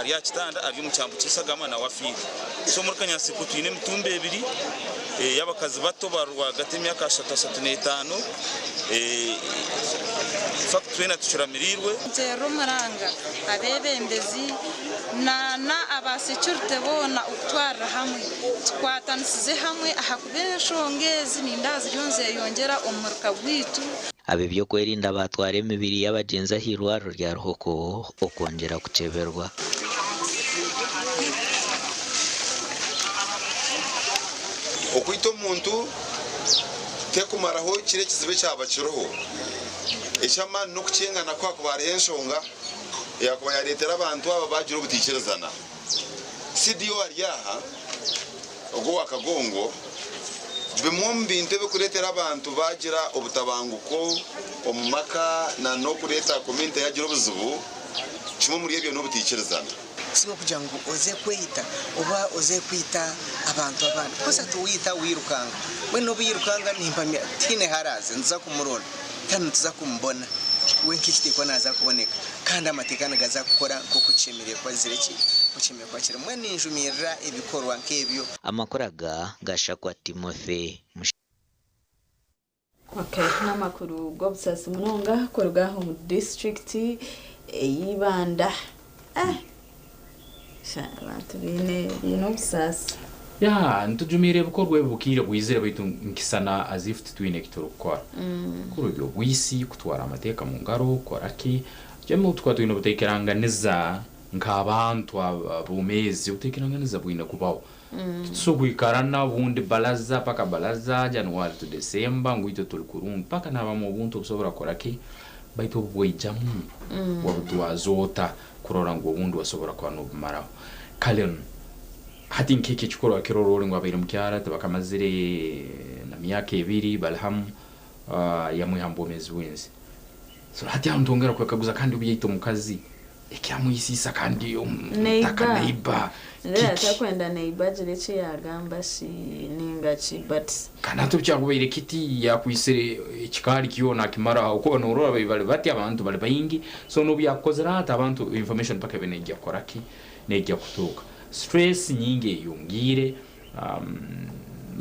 Ari aha kitanda ari omu kyambu ky'eshagama nawe afiire. So omuri Kanyanseko twine emitumbi ebiri ey'abakazi bato bari rwagati y'emyaka ashatu, 35. In fact twena tucuramiriirwe. Nteerera omuranga abeebembezi na na aba securite boona okutwarira hamwe tukwatanisize hamwe ahakuba enshonga ezi nindeeba ziriyo nizeyongyera omu muruka gwaitu. Ab'eby'okwerinda baatwara emibiri y'abagyenzi ah'eirwariro rya Ruhoko okwongyera kukyeberwa. Okwita omuntu tekumaraho kiri ekizibu ekyaba kiriho. Eky'amaani n'okukyengana ku hakuba hariho enshonga eyakuba yareetera abantu aba baagira obutaikirizana. CDO ari aha, ogwo owa Kagongo, bimwe omu bintu ebirikureetera abantu baagira obutabanguko omu maka na n'okureeta community yaagira obuzibu, kimwe omuri ebyo n'obutaikirizana. Si n'okugira ngu oze kweita oba oze kwita abantu abandi. Because hati waita wairukanga, mbwenu n'obu yairukanga nimpamya tihaine ahu araaze, nituza kumuronda kandi nituza kumubona we nk'ekiteekwa naaza kuboneka kandi amateeka nigaza kukora nk'oku kishemereire kuba kizire ki, nk'oku kishemereire kuba kiri. Mbwenu ninjumirira ebikorwa nk'ebyo. Amakuru aga gashakwa Timothy Mushaija. Ok, n'amakuru g'obusaasi munonga kuruga omu disiturikiti ey'Ibanda. Eh! Sha abantu baine baine obusaasi. Yeah, nitujumiira ebikorwa ebi bukiire bwizire baitu nkisana as if titwine eki turikukora. Ebikorwa eby'obwisi, kutwara amateeka mu ngaro, kukora ki, Jemwe tukaba twine obutaikiranganiza nk'abantu abomeezi, obutaikiranganiza bwine kubaho. Titusobora kwikarana obundi baraza paka baraza, January to December ngu itwe turi kurungi, paka nihabamu obuntu obusobora kukora ki? Baitu obu bwaijamu wabutwaza ota kurora ngu obundi wasobora kuba nobumaraho. Kale nu hati nk'eki ekikorwa kirora ori ngu abaire mukyara tibakamazire na myaka ebiri bali hamu, yamwiha omu bwomeezi bw'ensi. So hati aho nitwongera kwekaguza kandi obu yaita omukazi Ekyamwisiisa kandi omutaka Neighbor neighbor Ndeeba kiki? atakwenda neighbor agire eki yagamba shi ninga ki but. Kandi hati obukyakubaire kiti yakwisire ekikaari kyona akimara ahabwokuba norora bali bati abantu bali baingi so nobuyakukozire ata abantu information paka ebe neija kukora ki neija kutuuka. Stress nyingi eyongiire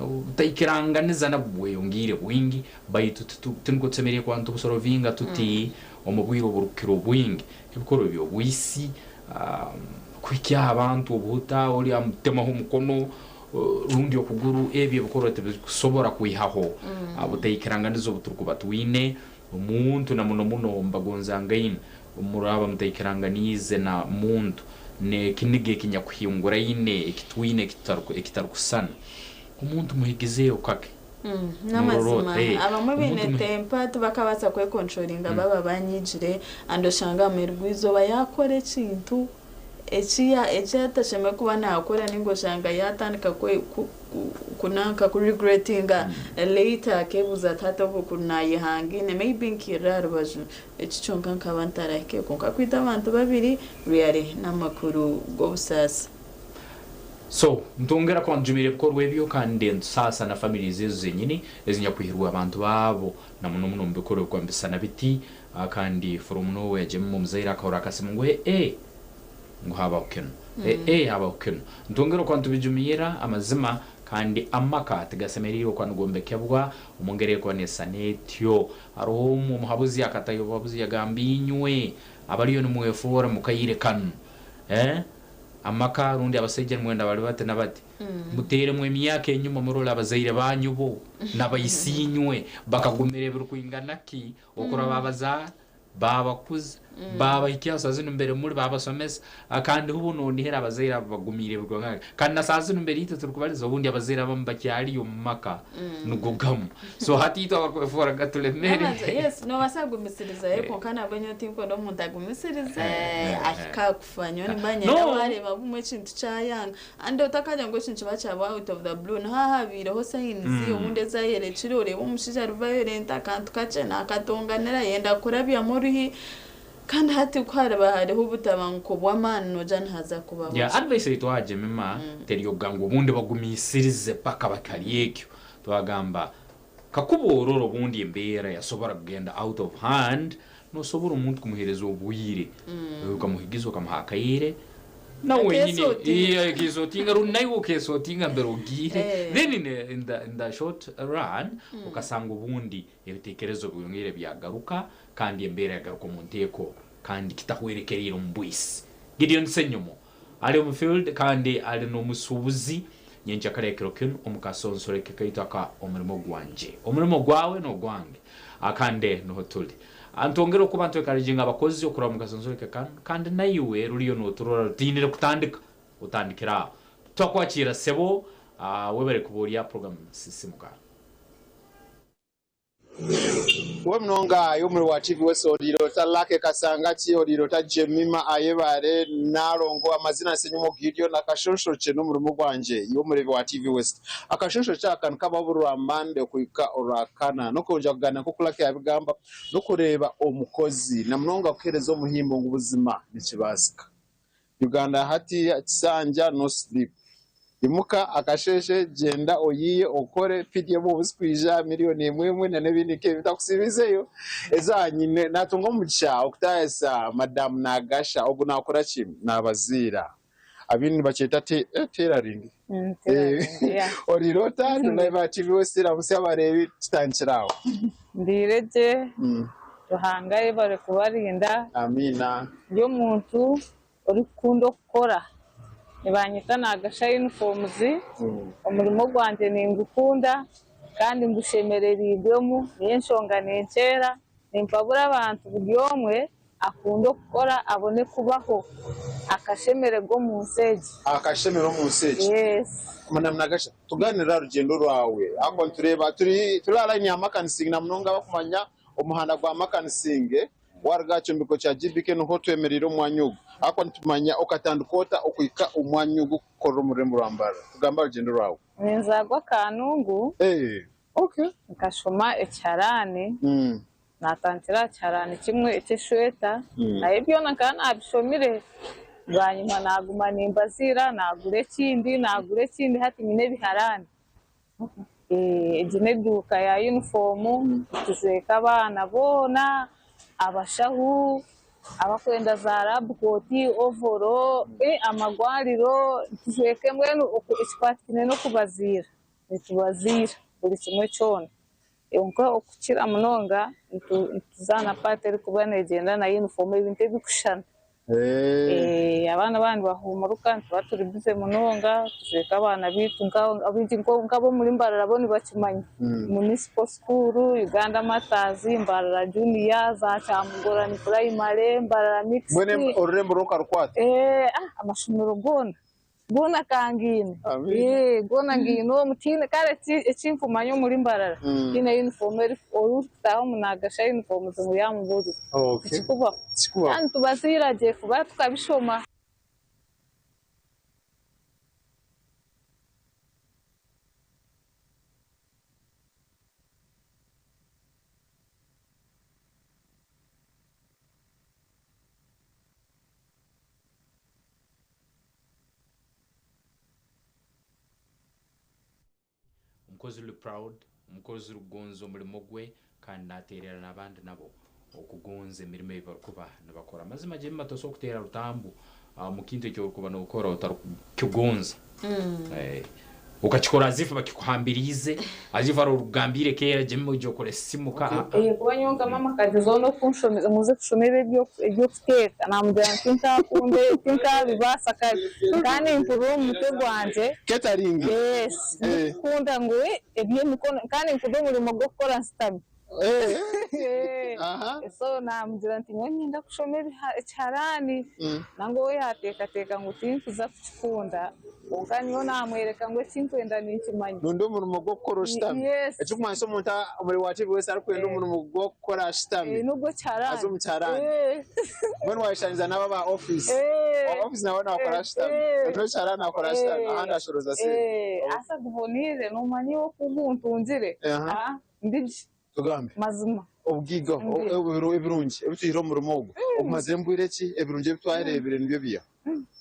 Obutaikiranganiza nabwo bweyongiire bwingi, baitu tinukwo tusemeriire kuba nitubusorovinga tuti omu bwire oburukukira obwingi. Ebikorwa eby'obwisi, kuhikyaho abantu obuhuta, oli amutemaho omukono rundi okuguru, ebi ebikorwa tibikusobora kwihaho butaikiranganiza obuturukuba twine. Omuntu na muno muno mbagonzangaine, obu muraaba mutaikiranganiize na muntu n'ekiniga ekinyakuhinguraine eki twine ekitarukusisana, omuntu muhigizeeho kake. Norora N'amazima, ota? Ee, abamwe baine omuntu muhi. temper tibakabaasa kwekontrolinga baaba banyigire and oshanga aha muheru gw'eizooba yaakora ekintu eki eki atashemereire kuba naakora nainga oshanga yaatandika kwe ku kunanka ku regretinga later akeebuuza ati hati obu ku naayehangaine maybe nkairira aha rubaju eki kyonka nkaba ntarahikire kwonka kwita abantu babiri really n'amakuru g'obusaasi. So nitwongera kuba nitujumirira ebikorwa ebyo kandi nitusaasa na families ezo zenyini ezinyakwihirwe abantu baabo na muno muno omu bikorwa ebikuba nibisisana biti kandi from nowhere Jemima omuzaire akahurira akasimu ngu eeh ngu habaho kinu eeh habaho kinu. Nitwongera okuba nitubijumirra amazima kandi amaka tigasemeriire okuba nigombekebwa omu ngeri erikuba nesisana etyo. Haroho omu omuhabuzi akatayo obuhabuzi yagamba inywe abaliyo nimwefoora mukaire kanu eeh amaka rundi abasaija nimwenda bali bati na bati muteeremu emyaka enyuma murole abazaire banyu bo nabaisiinywe bakagumira ebirukwingana ki okurora babazaara Baabakuza, baabahikya aha saaha zinu mbere muri, baabasomesa. Kandi hubo noonihira abazaire abo bagumiire ebirikuba Kandi na saaha zinu mbere itwe turikubariza, obundi abazaire abamu bakyariyo omu maka nigo gamwe. So hati itwe abarikwefoora turemere. Yes, noobaasa kugumisirizayo kwonka nabwo nyowe tinkwenda omuntu agumisirize ahike aha kufa. Nyowe nimba niinyenda waareeba bumwe ekintu kyayanga. And otakagira ngu ekintu kiba kyaba out of the blue, niho haabaireho signs obundi ezayerekire oreeba omushaija ari violent akantu kakye naakatonganira ayenda kukurabyamu oruhi kandi hati ku hariba hariho obutabanguko bw'amaani noogira nihaza kubaho Yeah, ki? advice ei twaha Jemima teri okugira ngu obundi bagumiisirize paka bakari ekyo. Twagamba kakuba orora obundi embeera yasobora kugenda out of hand, nosobora omuntu kumuheereza obwire, okamuhigiza okamuha akaire. Na wenyine Akeesotinga. iya akeesotinga rundi naiwe okeesotinga mbere ogiire. Eh. Then in the short run okasanga obundi ebitekerezo byongeire byagaruka kandi embeera yagaruka omu nteeko kandi kitahwerekereire omu bwisi. Gideon Ssenyomo ali omu field kandi ali n'omusuubuzi nyenkyakara ekiro kinu omu kasonsoreke kaitu aka Omurimo Gwangye. Omurimo gwawe n'ogwange kandi niho turi. Ntwongere okuba ntu-encouraginga abakozi okuraba omu kasonsoreke kanu kandi naiwe ruriyo noturora rutiinire kutandika otandikire aho. Twakwakira sebo webare kuba ori aha program Sisimuka. We munonga aye omuri wa TV wese oriire ota Lucky Kasangaki, oriire ota Jemima Ayebare, Nalongo, amazina Nsenyumo Gideon, akashonshorokye n'omurimo gwangye iwe omureebi wa TV West. Akashonshorokye aka nikabaho buri rwa Monday okuhika orwakana. N'okwongyera kugaaniira nk'oku Lucky yabigamba, n'okureeba omukozi na munonga kuheereza omuhimbo ngu buzima nikibaasika. Uganda hati kisanja no sleep. Imuka akasheshe gyenda oyiye okore PDM obuzikwija million emwe emwe na nebindi nkebyo ntakusibizeyo eza nyine natunga omugisha okutayayisa madam Nagasha ogu nakora ki nabaziira abindi nibakyeta te eh tailoring Tailoring, yeah. Oriire ota live aha TV West ramutsya abareebi tutandikire aho. Ndiire gye. Ruhanga ayebare kubarinda. Amiina. Ndi omuntu orikukunda okukora. Nibanyeta Nagasha Uniforms. Omurimo gwangye ningukunda kandi ngushemerereirwemu. Niyo enshonga nenkyera. Nimpabura abantu buri omwe akunde okukora abone kubaho akashemererwa omu nsi egi. Akashemererwa omu nsi egi. Yes. Madam Nagasha, tugaanire aha rugyendo rwawe. Ahabw'okuba nitureeba turi turi aha line ya Makanising na munonga abakumanya omuhanda gwa Makanising waruga aha kyombeko kya GBK niho twemereire omu mwanya ogu. Ahabw'okuba nitumanya okatandika ota okuhika omu mwanya ogu kukorera omu rurembo rwa Mbarara. Tugambe aha rugyendo rwawe. Ninzaarwa Kanungu, Eh, okay. nkashoma ekiharani. Naatandikira aha kiharani kimwe eky'eshweta, naye byona nkaba naabishomire. Bwanyima naaguma nimbaziira, naagura ekindi, naagura ekindi hati nyine ebiharani. Egi n'eduuka ya yunifoomu, nitujweka abaana boona, abashaho, abakwenda za raabu kooti, ovoro, amagwariro, nitujweka mbwenu ekikwataine n'okubaziira, nitubaziira buri kimwe kyona. Kwonka okukira munonga nituzaana paati erikuba neegyenda na yunifoomu ebintu ebirikushushana. Abaana baaba nibahuumuruka nituba turi bize munonga tujweka abaana baitu abaingi nk'ab'omuri Mbarara bo nibakimanya. Municipal School, Uganda Martyrs, Mbarara Junior, za Kyamugorani Primary, Mbarara Mixed. Mbwenu orurembo rw'okarukwata? Amashomero goona. Goona ka ngiine. Ee, goona ngiine omu. Tihaine, kare eki eki nkumanya omuri Mbarara, tihaine yunifoomu eri orikutaaha omu Nagasha yunifoomu ngu yaamubuurira. Tikikubaho. Kandi nitubaziira gye kuba tukabishoma. Omukozi ori proud, omukozi orikugonza omurimo gwe kandi nateerera n'abandi nabo okugonza emirimo ei barikuba nibakora. Mazima Jemima tosobola kuteera rutambu omu kintu eki orikuba nokora otarikukigonza. Okakikora as if bakikuhambiriize, as if hariho orikugambiire keera Jemima oije okore sisimuka. Kuba nyowe nka maama akagyezaho n'okunshomesa ngu nze kushoma ebi eby'okuteeka namugira ngu tinkaakunda tinkabibaasa kare kandi nimpurira omu mutwe gwangye Catering. Yes, ndikukunda ngu eby'emikono kandi ninkunda omurimo gw'okukora nshutami. So namugira nti nyowe niinyenda kushoma ekiharani nangwa we yateekateeka ngu tinkuza kukikunda kwonka nyowe namwereka ngu eki nkwenda ninkimanya. Noyenda omurimo gw'okukora oshutami. Yes. Ekirikumanyisa omuntu omuri wa TV wese arikwenda omurimo gw'okukora ashutami. N'ogw'ekiharani. Aze omu kiharani. Mbwenu wayeshushaniriza n'abo aba ofiisi. Owa ofiisi nawe nakora ashutami. Ow'ekiharani nakora ashutami ahandi ashorooza sente. Asa guboniire nomanya iwe oku guntungire. Ndi gye. Tugambe. Mazima. Obugaiga, ebirungi ebi twihire omu murimo ogu, obumazire mbwire ki? Ebirungi ebi twareebire nibyo biha?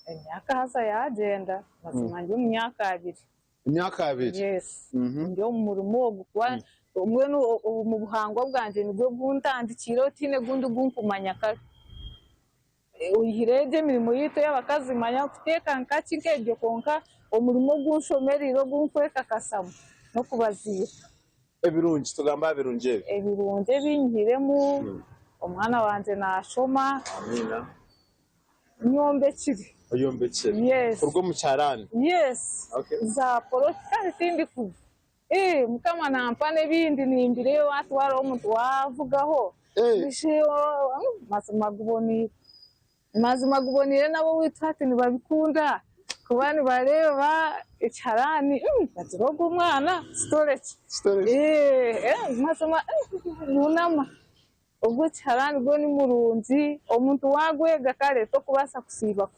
Emyaka haza yaagyenda. Mazima ndi omu myaka abiri. Emyaka abiri? Yes. Ndi omu murimo ogu kuba mbwenu omu buhangwa bwangye nigwo guntandikiireho tihaine gundi ogu nkumanya kare. Oihireho egyo emirimo yaitu ey'abakazi manya kuteeka nkaki nk'ebyo kwonka omurimo ogu nshomereire ogu nkwekakasamu n'okubaziira. Ebirungi, tugambe aha birungi ebi. Ebirungi ebi nyihiremu, omwana wangye naashoma. Amiina. Nyombekire. Oyombekire. Yes. Kuruga omu kyaraani. Yes. Okay. Za poloti kare tindikuza. Eeh Mukama nampa n'ebindi nimbireeba hati hariho omuntu waavugaho. Eh. Mazima guboniire. Mazima guboniire n'ab'owaitu hati nibabikunda kuba nibareeba ekiharani bagira ogu omwana storage. Storage. Eh, mazima nunama. Ogu ekiharani gwo ni murungi omuntu waagwega kare tokubaasa kusiiba.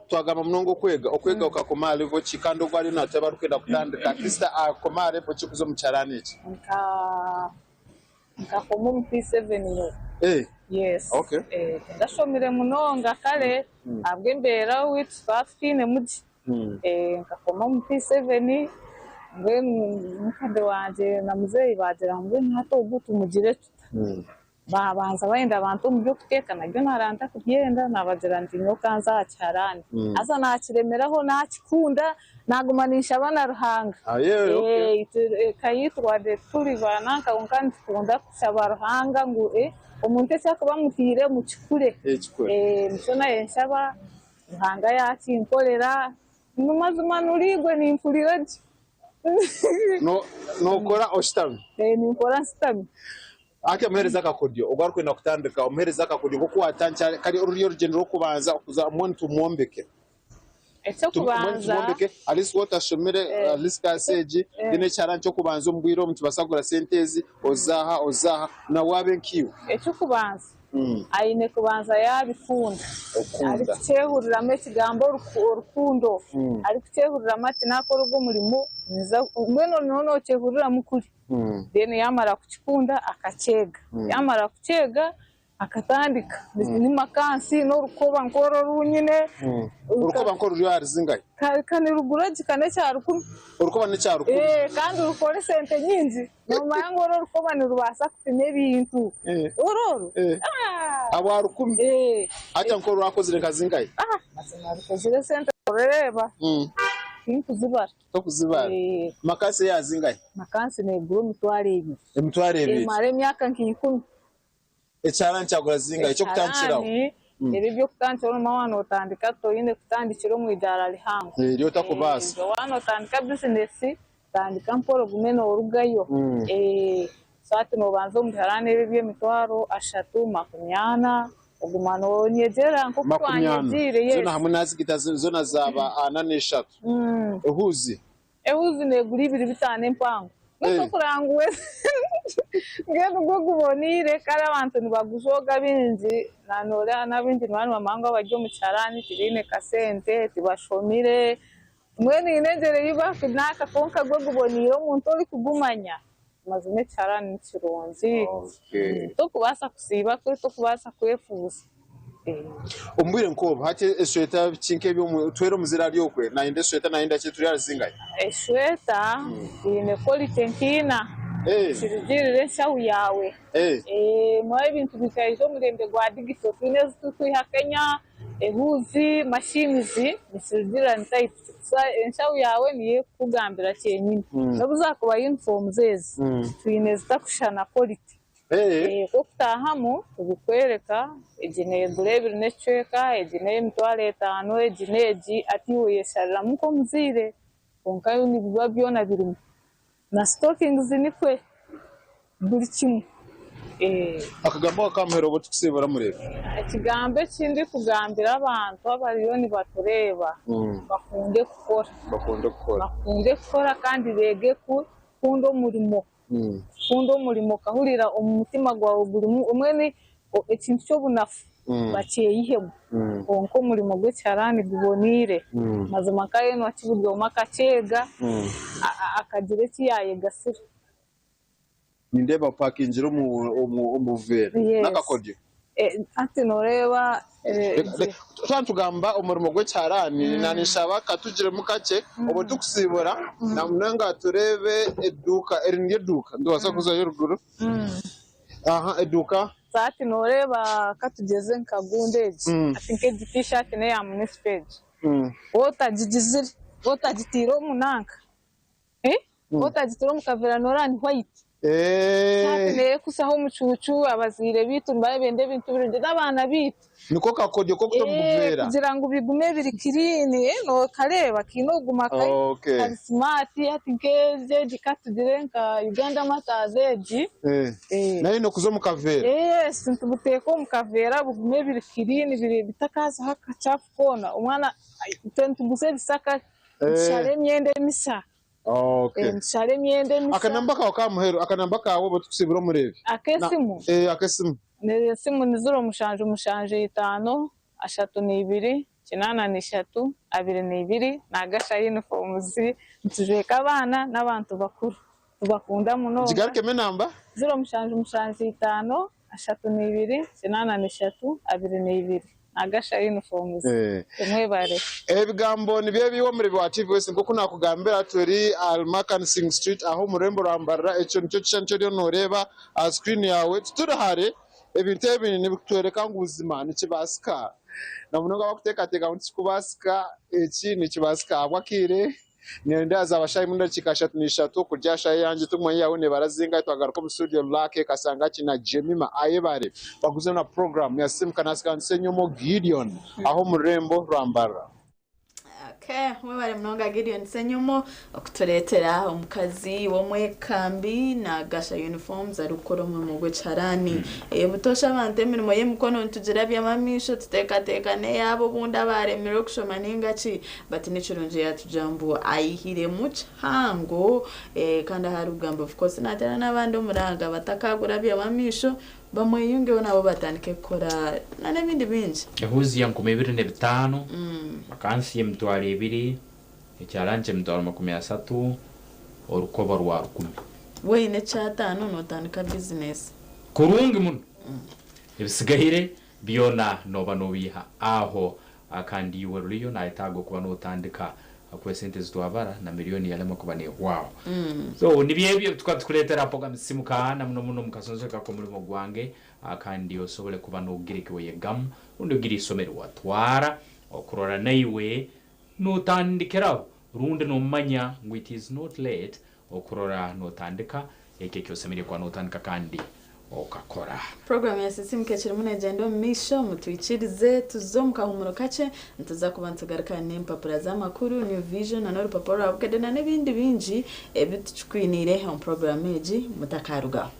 Twagamba munonga okwega, okwega okakoma aha level ki kandi ogwo ariyo natureeba arikwenda kutandika at least akome aha level ki kuza omu kiharani eki? Nka nkakoma omu P7 nyowe. Eh. Yes. Okay. Eh, tindashomire munonga kare ahabw'embeera owaitu tukaba tutainemu gye. Eh, nkakoma omu P7 mbwenu mukade wangye na muzeeyi baagira ngu mbwenu hati ogu tumugire tuta? Baabanza bayenda bante omu by'okuteeka nabyo naaraba ntakubyenda naabagira nti nyowe ka nze aha kiharani. Haza naakiremeraho naakikunda naaguma ninshaba na Ruhanga. Eka yaitu wadde turi ba nanka kwonka nitukunda kushaba Ruhanga ngu omuntu eki arikuba amutairemu kikure. Nikyo naanye nshaba Ruhanga yaakinkorera mazima nuriigwe nimpurira gye. Nookora oshutami? Ninkora nshutami. Hati omuheereza akakodyo, ogwo arikwenda kutandika, omuheereza akakodyo nk'oku waatandikire, kare oru ruri orugyendo rw'okubanza kuza mbwenu tumwombeke. Eky'okubanza. Tumwombeke, at least waaba otashomire, at least class egi, then ekiharani ky'okubanza omu bwire obu nitubaasa kugura sente ezi, oze aha, oze aha, nawe abe nkaiwe. Eky'okubanza, aine kubanza yaabikunda, arikukyehuriramu ekigambo orukundo, arikukyehuriramu ati naakora ogu omurimo, ninza, mbwenu noba nookyehuriramu kuri. Then yaamara kukikunda akakyega, yaamara kukyega akatandika. Ni makansi n'orukoba nk'oru oru nyine. Orukoba nk'oru ruri aha ruzingahi? Ka nirugura gye ka n'ekya rukumi. Orukoba n'ekya rukumi? Kandi rukora esente nyingi. Noomanya ngu oru orukoba nirubaasa kupima ebintu. Oru oru? Habwa rukumi? Hati nk'oru rwakozire nka zingahi? Mazima rukozire esente oreeba. Tinkuzibara. Tokuzibara? Makansi eya zingahi? Makansi neegura emitwaro ebiri. Emitwaro ebiri. Emara emyaka nka ikumi. Ekiharani kyagura zingahi eky'okutandikiraho? Ekiharani ebi eby'okutandikiraho noomanya waaba nootandika toine kutandikira omu idaara rihango. Eri otakubaasa. Waaba nootandika bizinesi tandika mpora ogume noorugayo. So hati noobanza omu biharani ebi eby'emitwaro ashatu, makumi ana, oguma noonyegyera nk'oku Makumi ana. twanyegyeire. Yes. Zoona hamwe naazigita zoona zaaba ana n'eshatu. Ehuuzi? Ehuuzi neegura ibiri bitaano empango. Eh. N'okuranga ngu mbwenu gwo guboneire kare abantu nibagujooga baingi na nooreeba n'abaingi nibaba nibamanya ngu abari omu kiharani tibaine kasente, tibashomire, mbwenu haine engyero ei barikunaka kwonka gwo guboneire omuntu orikugumanya mazima ekiharani ni kirungi. Torikubaasa kusiiba kwe, torikubaasa kwefuuza. Omu bwire nk'obu hati eshweta biki nk'ebyo twere omuzire ari okwe nayenda eshweta nayenda ki turi ahari zingahi? Eshweta eine quality nk'ina kirugirira enshaho yaawe. Mwaaba ebintu bikaija omurembe gwa digital twine ezi turikwiha Kenya, ehuuzi, machines nikirugirira ni type ki. So enshaho yaawe niyo erikukugambira kyenyini. N'obu zaakuba uniforms ezi twine ezitakushushana quality. Ku okutaahamu tubikworeka, egi neegura ebiri n'ekicweka, egi n'ey'emitwaro etaano, egi n'egi, hati iwe oyeshariramu nk'omuzaire kwonka nibiba byona birimu. Na stockings nikwe, buri kimwe. Akagambo ako akamuhera obu orikusiibura mureebe. Ekigambo eki ndikugambira abantu abariyo nibatureeba, bakunde kukora. Bakunde kukora. Bakunde kukora kandi beege kukunda omurimo. Kukunda omurimo okahurira omu mutima gwawe gurimu mbwenu ekintu ky'obunafu bakyeyihemu. Kwonka omurimo gw'ekiharani guboneire. Mazima nka Enoch buri omwe akakyega akagira eki yaayegasira. Nindeeba opakingire omu buveera Yes. n'akakodyo. Hati nooreeba. Twaba nitugamba omurimo gw'ekiharani naanshaba katugiremu kakye obwo turikusiibura namunonga tureebe eduuka eri niryo eduuka nitubaasa kuzayo eruguru. Aha eduuka. So hati noreeba katugyeze nka gundi egi hati nk'egi t-shirt n'eya municipal egi waaba otagigizire waaba otagiteire omu nanka waaba otagiteire omu kaveera noreeba ni white so hati neyekusaho omucuucu abazaire beitu nibaba nibenda ebintu birungi n'abaana beitu. Niko kakodyo k'okuta omu buveera. Kugira ngu bigume biri clean nokareeba kaine okuguma kari smart hati nk'egi egi katugire nka Uganda Martyrs egi. Nayo eine kuza omu kaveera? Yes, nitubuteeka omu kaveera bugume biri clean bitakazaho akakyafu koona. Omwana itwe nituguza ebisaka nitushara emyenda emisa. Okay. Nitushara emyenda emisa. Akanamba kawe ka muheru, akanamba kawe obu tukusibira omureebi. Ak'esimu? Eh, ak'esimu. Esimu ni ziro mushanju mushanju itaano, ashatu n'ibiri, kinaana n'ishatu, abiri n'ibiri, Nagasha Uniforms. Nitujweka abaana n'abantu bakuru. Tubakunda munonga. Gigarukemu enamba. 0775, 32, 83, 22. Nagasha Uniforms. Mwebare. Ebigambo nibyo ebi iwe omureebi wa TV West nk'oku naakugambira turi ahari Makansing Street aho omu rurembo rwa Mbarara ekyo nikyo kishushani eki oriyo nooreeba aha screen yaawe tituri hare ebintu ebi nibitworeka ngu buzima nikibaasika na munonga abarikuteekateeka ngu tikikubaasika eki nikibaasika ahabw'akaire Nenda zaaba shaaha imwe n'edakiika ashatu n'ishatu kurya shaaha eyangye tikumanya eyaawe neebara zingahi twagaruka omu studio Lucky Kasangaki na Jemima Ayebare baguze na program ya Simuka Nasika Ssenyomo Gideon aho omu rurembo rwa Mbarara. Okay, mwebare munonga Gideon Ssenyomo okutureetera omukazi w'omwekambi nagasha uniforms arikukora omurimo gw'ekiharani. Butoosha abantu emirimo y'emikono nitugirabyamu amaisho tuteekateeka n'eyaabo obundi abaaremirwe kushoma nainga ki But nikirungi yatugira ngu ayihiremu kihango kandi ahu arikugamba of course nateera n'abandi omuranga batakagurabyamu amaisho bamweyungeho nabo batandike kukora n'ebindi bingi. Ehuuzi ya 2500, vakansi y'emitwaro ebiri, ekyaraani ky'emitwaro 30, orukoba rwa 1000. Waine ekyataano notandika bizinesi. Kurungi muno. Ebisigaire byona nooba noobiiha aho. Kandi iwe ruriyo nayetaaga okuba notandika ahakuba esente ezitwabara na milioni yarema kuba nehwaho. So nibyo ebyo ebitukuba tukureetera aha Simuka na muno muno omu kasonso aka k'omurimo gwange kandi osobole kuba nogira eki wayegamu rundi ogira eisomo eri watwara okurora naiwe notandikiraho rundi nomanya ngu it is not late Okurora notandika ekyo eki osemeriire kuba notandika kandi okakora. Puroguraamu ya Sisiimuka ekirimu neegyenda omu maisho. Mutwikirize tuze omu kahuumuro kakye. Nituza kuba nitugaruka n'empapura z'amakuru, New Vision na n'orupapura rwa Bukedde na n'ebindi bingi ebi tukikwiniire omu puroguraamu egi. Mutakarugaho.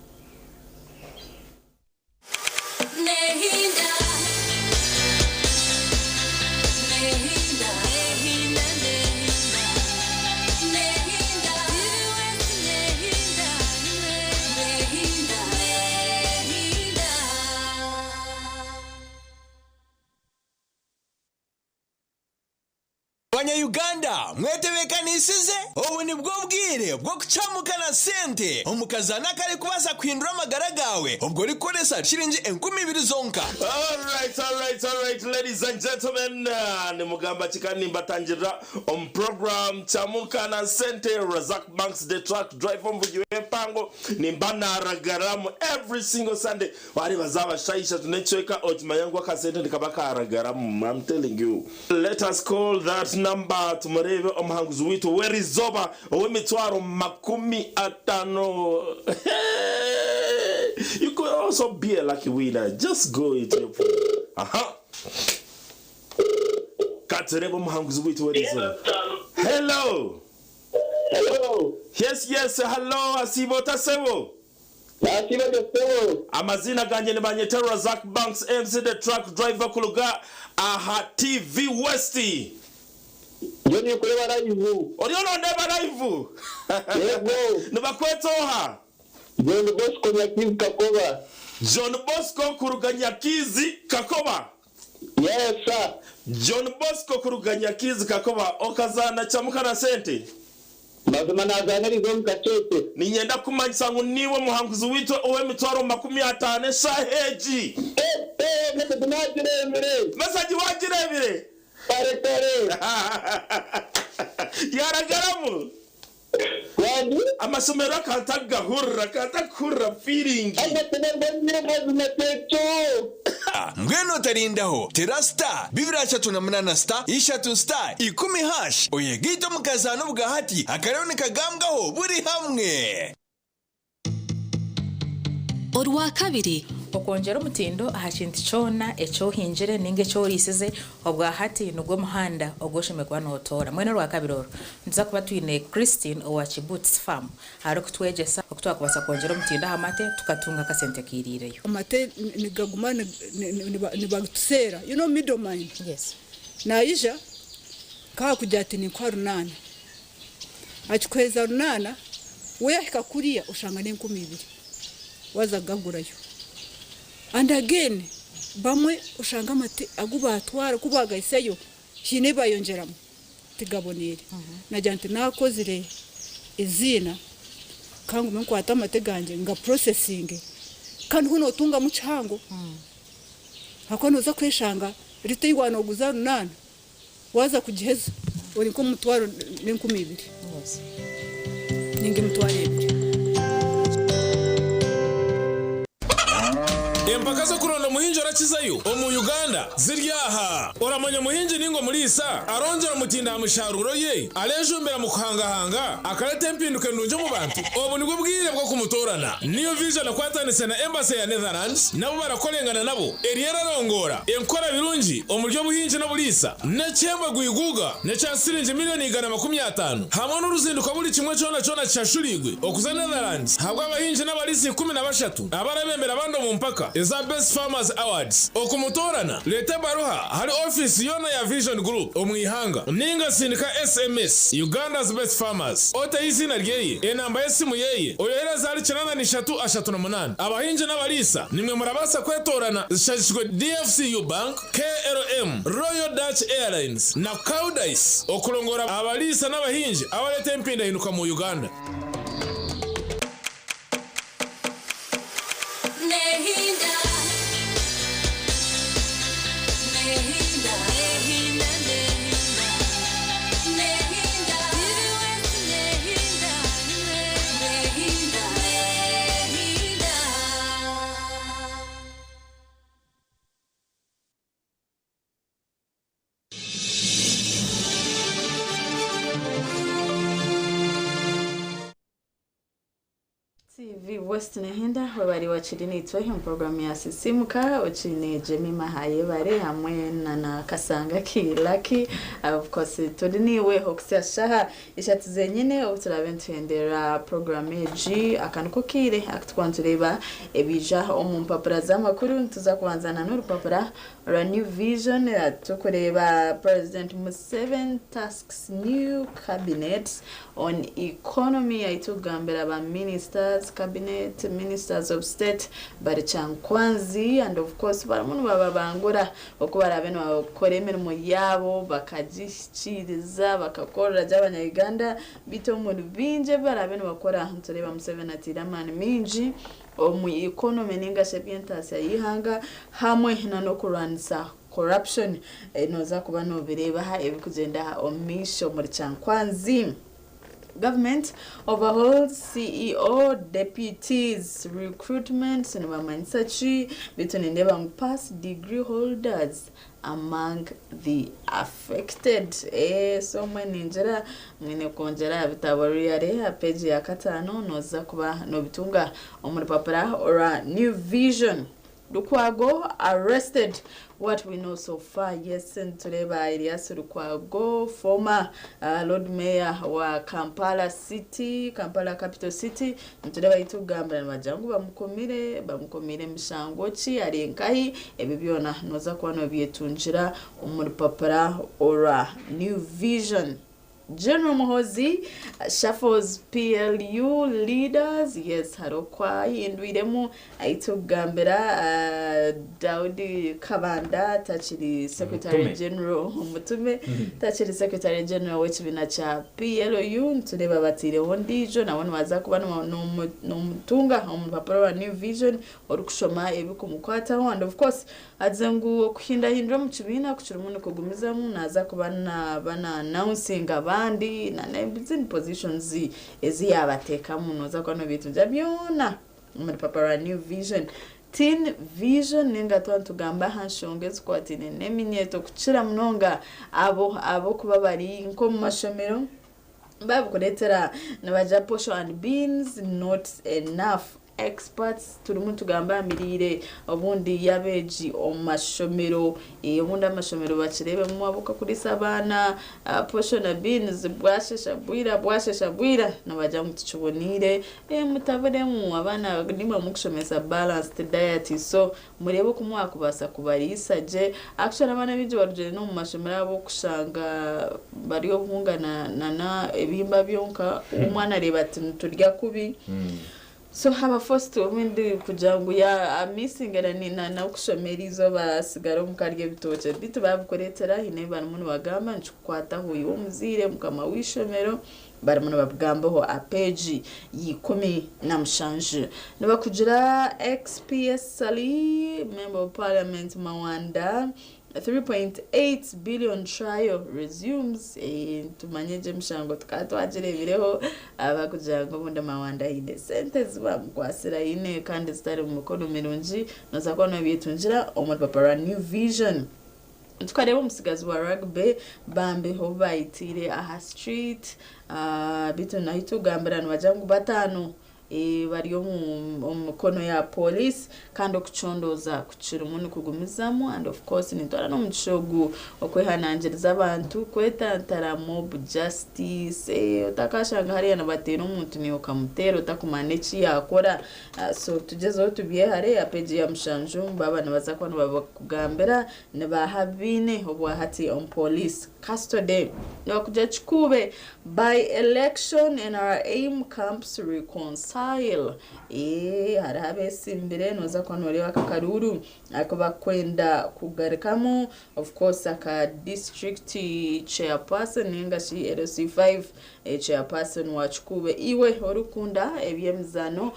Banya-Uganda mwetebeekanisize? Obu nibwo bwire bw'okucamuka na sente omu kazaano akarikubaasa kuhindura amagara gaawe obwo orikukoresa shiringi 2000 zonka. Alright, alright, alright, ladies and gentlemen, nimugamba ki kandi nimbatangirira omu program Chamuka na Sente, Razak Banks the truck driver omuvugi w'empango, nimba naragaramu every single Sunday. Wareeba zaaba shaaha ishatu n'ekicweka okimanya ngu akasente nikaba karagaramu, I'm telling you. Let us call that number tumureebe omuhanguzi waitu ow'erizooba ow'emitwaro 50. You could also be a lucky winner. Just go into your phone. Aha. Katureebe omuhanguzi waitu w'erizooba. Hello. Hello. Yes, yes, hello, asiiba ota sebo? Nasiiba gye ssebo. Amaziina gangye nibanyeta Razak Banks MC the truck driver kuruga aha TV West. Ndiyo ninkureeba live. Oriyo nondeeba live? Yego. Nibakweta oha? John Bosco Nyakiizi Kakoba. John Bosco kuruga Nyakiizi Kakoba. Yes sir. John Bosco kuruga Nyakiizi Kakoba okazaana Chamuka na sente? Mazima nazaana eriizooba omu kasheeshe. Niinyenda kukumanyisa ngu niiwe muhanguzi waitu ow'emitwaro 50 eshaaha egi. Eeh message nagireebire. Message wagireebire? Kare kare. Yaragaramu? Wangi? Amashemererwa akaba atakugahurira, akaba atakuhurira feeling. Mbwenu otarindaho, tera star 238 star ishatu star ikumi hash oyegaite omu kazaano obwahati akariyo nikagambwaho buri hamwe. Orwakabiri. Okwongyera omutindo aha kintu kyona eki ohingire ninga eki oriisize obwa hati nigwo muhanda ogu oshemereire kuba notoora. Mbwenu orwakabiri oru nituza kuba twine Christine owa Kibuts Farm arikutwegyesa oku twakubaasa kwongyera omutindo aha mate tukatunga akasente akairiireyo. Amate nigaguma nibatuseera you know middle man naija nkakugira ati ninkuha runaana akikuheereza runaana we yahika kuriya oshanga n'enkumi ibiri waza kugagurayo and again bamwe oshanga amate agu batwara ku bagahisayo haine ebi bayongyeramu tigaboneire nagira nti nakozire eiziina kangume nkwate amate gangye nga processinge kandi ho notungamu kihango ahakuba noza kweshanga rita eyi waba noguza runaana Waaza kugiheza ori nk'omutwaro n'enkumi ibiri ninga emitwaro ebiri. Empaka z'okuronda omuhingi orakizayo omu Uganda ziri aha. Oramanya omuhingi ninga omuriisa arongyera omutindo aha misharuuro ye, arejumbira mu kuhangahanga, akareta empinduka endungi omu bantu? Obu nibwo bwire bw'okumutoorana. New Vision ekwatanise na Embassy ya Netherlands nabo barakorengana nabo eriyo erarongoora enkora birungi omuri obuhingi n'oburiisa n'ekihembo gwiguuga n'ekya siringi miriyoni 150 hamwe n'oruzinduko buri kimwe kyona kyona kishashuriirwe okuza Netherlands ahabw'abahingi n'abariisa 13 abarabembera abandi omu mpaka eza Best Farmers Awards. Okumutoorana, reeta ebaruha ahari ofiisi yoona ya Vision Group omu ihanga ninga sindika SMS Uganda's Best Farmers oteho eiziina ryeye, enamba y'esimu yeye, oyohereze ahari 83 38. Abahingi n'abariisa nimwe murabaasa kwetoorana zishagikirwe DFCU Bank, KLM, Royal Dutch Airlines na Koudijs okurongoora abariisa n'abahingi abareeta empindahinduka mu Uganda. TV West Nehenda webari wakiri nitwe omu programu ya Sisimuka okiine Jemima Ayebare hamwe na na Kasanga ki Lucky of course turi niiwe okuhitsya shaha ishatu zenyine obu turaabe nituhendera programu egi aka niko kaire aku turikuba nitureeba ebiija omu mpapura z'amakuru nituza kubanza na n'orupapura rwa New Vision turikureeba President Museveni tasks new cabinet on economy ahi turikugambira ba ministers, cabinet, ministers of state bari Kyankwanzi and of course barimu nibababangura oku baraabe nibakora emirimo yaabo bakagihikiiriza bakakorera gye abanya Uganda beitu omuri bingi ebi baraabe nibakora nitureeba Museveni ataire amaani maingi omu economy ninga shi eby'entaasya y'eihanga hamwe n'okurwanisa corruption. Nooza kuba noobireeba aha ebirikugyenda omu maisho omuri Kyankwanzi. Government overhauls CEO deputies recruitment nibamanyisa ki? Beitu nindeeba ngu pass degree holders among the affected. Eeh so mbwenu ningira mwine kwongyera aha bitabo really aha page ya kataano nooza kuba noobitunga omu rupapura orwa New Vision. Lukwago arrested what we know so far yes nitureeba Erias Lukwago former Lord Mayor wa Kampala City Kampala Capital City nitureeba ahi turikugambira nibagira ngu bamukomire bamukomiire mishango ki ari nkahi ebi byona noza kuba nobyetungira omu rupapura orwa New Vision. General Muhoozi shuffles PLU leaders yes hariho oku ahindwiremu ahi turikugambira Daudi Kabanda takiri secretary Omutume. general omutume takiri secretary general w'ekibiina kya PLU nitureeba bataireho ondiijo nawe nibaza kuba nomutunga omu rupapura rwa New Vision orikushoma ebirikumukwataho and of course Agize ngu okuhindahindura omu kibiina ku kirimu nikugumizamu naaza kuba naaba na announcinga abandi. abandi na n'ezindi positions ezi yabateekamu nooza kuba noobyetungira byona omu rupapura rwa New Vision. Teen Vision ninga twaba nitugamba aha nshonga ezikwataine n'eminyeeto kukira munonga abo abokuba bari nk'omu mashomero babikureetera nibagira posho and beans not enough experts turimu nitugamba aha miriire obundi y'abeegi omu mashomero obundi amashomero bakireebemu ahabw'okuriisa abaana posho na beans bwashesha bwira bwashesha bwira nibagira ngu tikiboneire mutaburemu abaana nimwe murikushomesa balanced diet so mureebe oku mwakubaasa kubariisa gye actually abaana baingi barugire n'omu mashomero ahabw'okushanga bari obuhunga nana ebihimba byonka omwana areeba ati niturya kubi so aba forced obundi kugira ngu ya amissinge n'okushoma erizooba asigare omuka arye ebitookye beitu babikureetera haine ebi barimu nibagamba nikikukwataho iwe omuzaire mukama w'eishomero barimu nibabigambaho aha peegi ya 17. Nibakugira XPS Ssali member of parliament Mawanda 3.8 billion trial resumes tumanye gye emishango tukaba twagireebireho abakugira ngu obundi Mawanda haine sente ezi bamukwatsire aine kandi zitari mu mikono mirungi nooza kuba noobyetungira omu rupapura rwa New Vision. Tukareeba omutsigazi wa rugby bambi obu bayitiire aha street beitu nahi tugambira nibagira ngu bataano bari omu mikono ya police kandi okucondooza kukirimu nikugumizamu and of course nitwara n'omugisha ogu okwehanangiriza abantu kwetantara mob justice otakashanga hariya nibateera omuntu naiwe okamuteera otakumanya n'eki yaakora So tugyezeho tubyehare aha peegi ya mushanju baaba nibaza kuba nibabakugambira nibaaha abaine obwahati omu police custody. Nibakugira Kikuube by election NRM camps reconcile. Eeh hariho abetsimbire noza kuba noreeba aka karuuru aku bakwenda kugarukamu of course aka district chairperson ninga shi LC5 Chairperson wa Kikuube iwe orikukunda eby'emizaano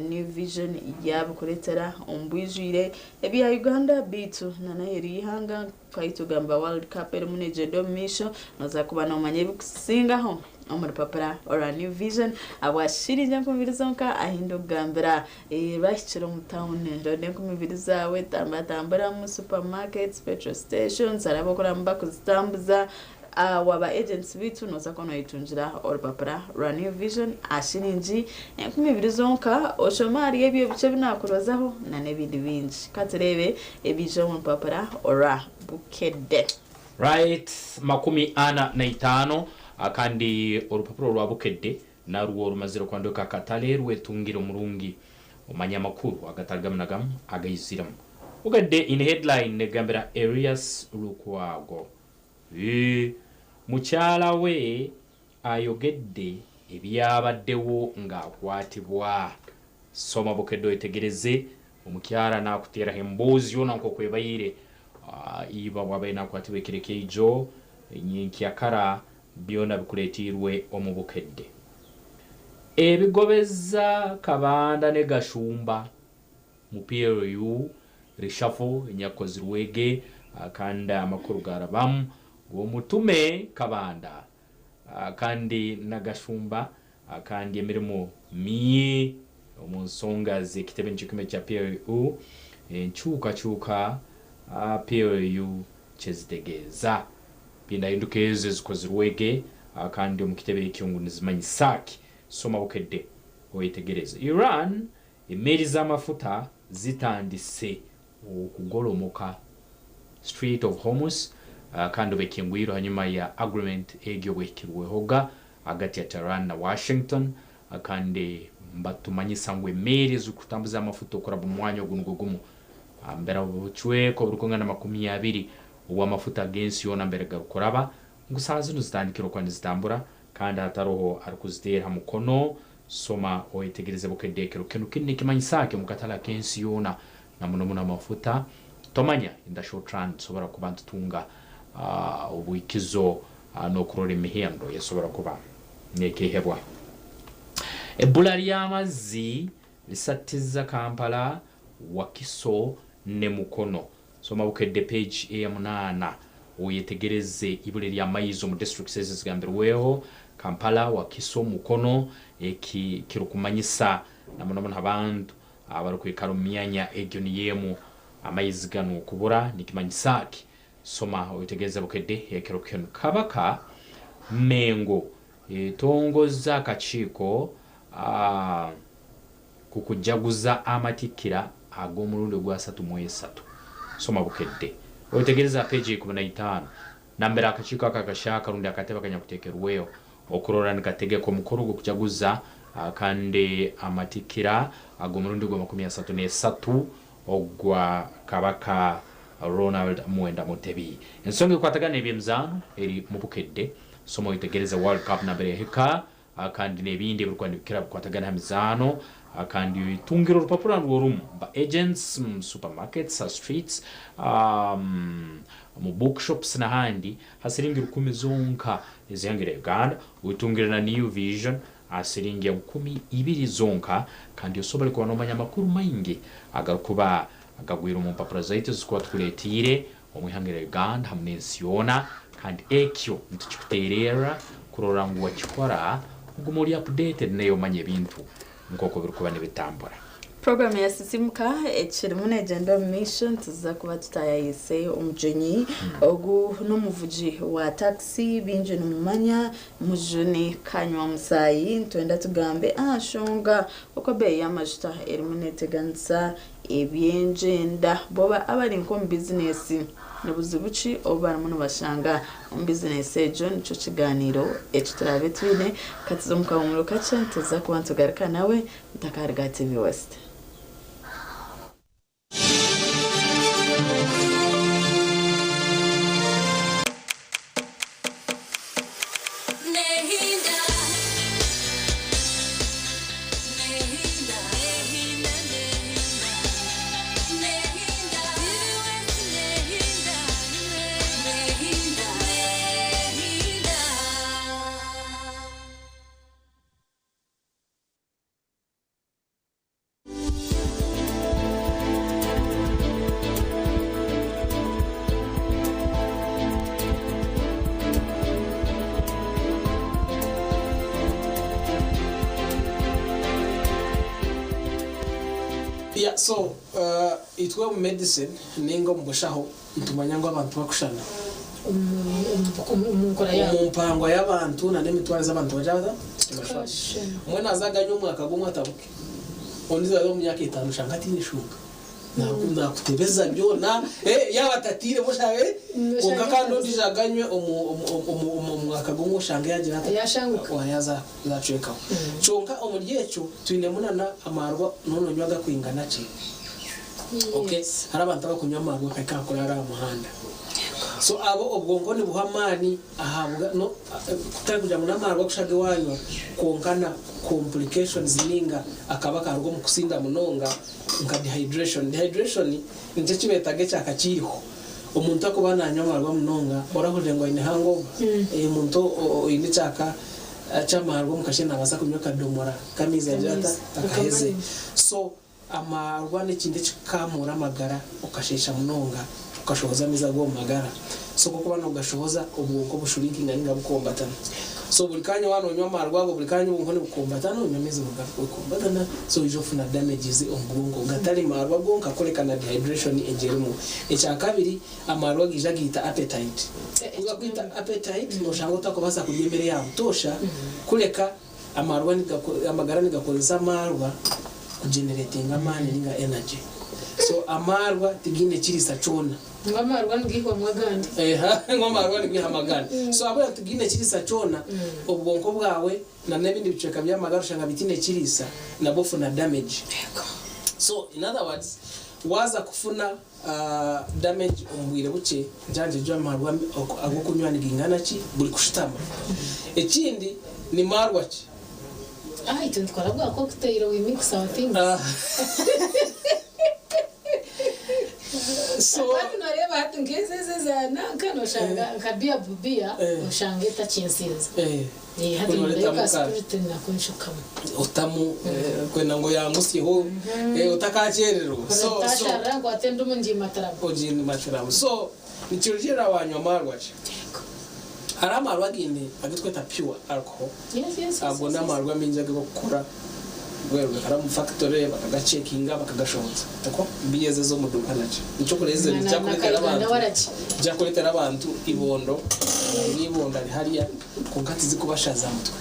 New Vision yaabikureetera omu bwijwire ebya Uganda beitu n'aheeru y'eihanga nk'ahu tugamba World Cup erimu neegyenda omu maisho nooza kuba noomanya ebirikusingaho omu rupapura orwa New Vision ahabwa shiringi 20 zonka ahu ndikugambira bahikire omu tawuni ronda 20 zaawe tambatamburamu supermarkets, petrol stations hariho abarikuramu barikuzitambuza Waaba agents baitu nooza kuba noyetungira orupapura rwa New Vision aha shiringi 20 zonka oshome ahari ebyo ebikye ebi naakurozaho n'ebindi bingi. Ka tureebe ebiija omu rupapura orwa Bukedde. Right, 45 kandi orupapura orwa Bukedde narwo rumazire kwanduka akatare rwetungire omurungi omanye amakuru agatari gamwe na gamwe agaiziremu. Bukedde in headline negambira Erias Lukwago. Eeh mukyala we ayogedde ebyabaddewo ng'akwatibwa. Soma Bukedde oyetegereze omukyara nakuteeraho emboozi yoona nk'oku ebaire. Iba bwabaire nakwatibwa ekiro ekyaijo nyenkyakara byona bikuleetiirwe omu Bukedde. Ebigobeza Kabanda ne Gashumba mu PLU reshuffle enyakukozirwege kandi amakuru garabamu ngu Omutume Kabanda kandi na Gashumba kandi emirimo miye omu nsonga z'ekitebe nikyo kimwe kya PLU enkyukakyuka PLU kyezitegeeza. Mpindahinduka ezo ezikozirwege kandi omu kitebe ekyo ngu nizimanyisa ki? Soma Bukedde oyetegereze. Iran Emeeri z'amafuta zitandise okugolomoka Strait of Hormuz kandi obekingwirwe hanyuma ya agreement egi obwehikirwehoga hagati ya Tehran na Washington kandi mbatumanyisa ngu emeeri ezirikutambuza amafuta okuraba omu mwanya ogu nigwo gumu mbere obucweka oburikungana 20 obw'amafuta ag'ensi yoona mbere garikuraba ngu saaha zinu zitandikire okuba nizitambura kandi hataroho arikuziteera ha mukono. Soma oyetegereze Bukedde ekiro kinu. Kinu nikimanyisa ki omu katale ak'ensi yoona na muno muno amafuta? Tomanya, in the short run tusobora kuba nitutunga obwikizo n'okurora emihendo esobora kuba nekehebwa. Ebbula ly'amazzi lisattiza Kampala, Wakiso ne Mukono. Soma Bukedde page eya munaana. Oyetegereze ibura ery'amaizi omu districts ezi ezigambirweho, Kampala, Wakiso, Mukono, eki kirikumanyisa na muno muno abantu abarikwikara omu myanya egyo niyo emu amaizi ganu okubura nikimanyisa ki? Soma oyetegereze Bukedde ekiro kinu. Kabaka Mengo etongoza akakiiko kukujaguza amatikkira ag'omurundi ogwa 33. Soma Bukedde oyetegereze aha peegi ya 15 nambere akakiiko aka akashaaka rundi akatebe akanyakuteekerweho okurora nikategeka omukoro gw'okujaguza kandi amatikkira ag'omurundi gwa 33 ogwa Kabaka Ronald Muwenda Mutebi. Ensonga ekwatagana n'eby'emizaano eri mu Bukedde. Soma oyetegereze World Cup nambere yahika kandi n'ebindi ebirikuba nibikira bikwatagana ha mizaano kandi oitungire orupapura nirwo rumu ba agents mu supermarkets, ha streets, omu bookshops n'ahandi ha siringi rukumi zonka ez'ihanga erya Uganda. Oitungire na New Vision aha siringi 2000 zonka kandi osobole kuba nomanya amakuru maingi agarikuba gagwire omu mpapura zaitu ezitukuba tukureetiire omu ihanga erya Uganda hamu n'ensi yoona kandi ekyo nitukikuteererra kurora ngu wakikora ogume ori updated naiwe omanye ebintu nk'oku birikuba nibitambura. Puroguramu ya Sisimuka ekirimu neegyenda omu maisho nituza kuba tutaayayiise omugyenyi ogu n'omuvugi wa takisi baingi nimumanya Mujuni Kanywa Musaayi nitwenda tugambe aha nshonga oku ebeeyi y'amajuta erimu neeteganisa eby'engyenda bo abari nk'omu bizinesi. Ni buzibu ki obu barimu nibashanga omu bizinesi egyo? Nikyo kigaaniiro eki turaabe twine. Ka tuze omu kahumuro kakye nituza kuba nitugaruka nawe ntakaaruga aha TV West. Yeah, so itwe omu medicine ninga omu bushaho nitumanya ngu abantu bakushana. Omu nkora yaabo. Omu mpangwa y'abantu na n'emitwarize abantu bagira bata? Tibashushana. Omwe naaza aganywa omwaka gumwe atabuke, ondiijo aze omu myaka etaano oshange ataine shunga. Naakutebeza byona, yaaba atatiiremu oshange, kwonka kandi ondiijo aganywe omu mwaka gumwe oshange yaagira ata? Yaaza zacwekaho. Kyonka omuri ekyo twinemu na amaarwa noona onywa agakwingana ki? Okay, hariho abantu abakunywa amaarwa bakahika aha kuraara aha muhanda. So abo obwonko nibuhwa amaani ahabwa no kutari kugira ngu n'amaarwa kusha agu wanywa kwonka na complications ninga akaba akaruga omu kusinda munonga nka dehydration. Dehydration nikyo eki beetaga ekyaka ky'eiriho. Omuntu akuba nanywa amaarwa munonga orahurire ngu aine hangover? Omuntu oine ekyaka ky'amaarwa omu kasheeshe naabaasa kunywa akadomora k'amaizi agire ata? Akaheze. So Amaarwa n'ekintu ekikukamuura amagara okasheesha munonga okashohoza amaizi agu omu magara. So ku orikuba nogashohoza obwonko bushrinkinga ninga bukombatana. So buri kanya waaba nonywa amaarwa ago buri kanya obwonko nibukombatana onywa amaizi bukombatana so oija ofuna damages omu bwonko gatari maarwa gonka kureka na dehydration egyo erimu. Ekyakabiri amaarwa gaija gaita appetite. Ku gakwita appetite noshanga otakubaasa kurya emere ya butoosha kureka Amaarwa amagara nigakozesa amaarwa kugeneretinga amaani ninga energy. So amaarwa tigaine kiriisa kyona. Ngu amaarwa nigaihwamu agandi. Ngu amaarwa nigaihamu agandi. So ahabw'okugira ngu tigaine kiriisa kyona, obwonko bwawe na n'ebindi bicweka by'amagara oshanga bitaine kiriisa, nabwo ofuna damage. So in other words, waaza kufuna Damage omu bwire bukye njanjegye amarwa agokunywa nigaingana ki buri kushutama? Ekindi ni marwa ki? Ah itwe nitukora bwa cocktail we mix our things. So Kandi noreeba hati nk'ezi ezi eza nanka noshanga nka beer beer oshanga etakinsinza. Hati Oretamu nyowe ka ka- spirit nako nshukamu. Otamu kwenda ngu oyangusyeho otakakyererwa. So so Ntasharira nkwate endumu ngimatiramu. Ogimatiramu. So Nikirugirira wanywa marwa ki. Hariho amarwa againe agitweta pure alcohol. Ago n'amarwa maingi agu barikukora gakara omu factory bakagacekinga bakagashohoza. Nikwo biya ezi ez'omu duuka naki. Nikyo kureeza Na- na- nikyakureetera na abantu waragi. nikyakureetera abantu ibondo n'ibondo ari hariya kwonka tizikubashaza mutwe.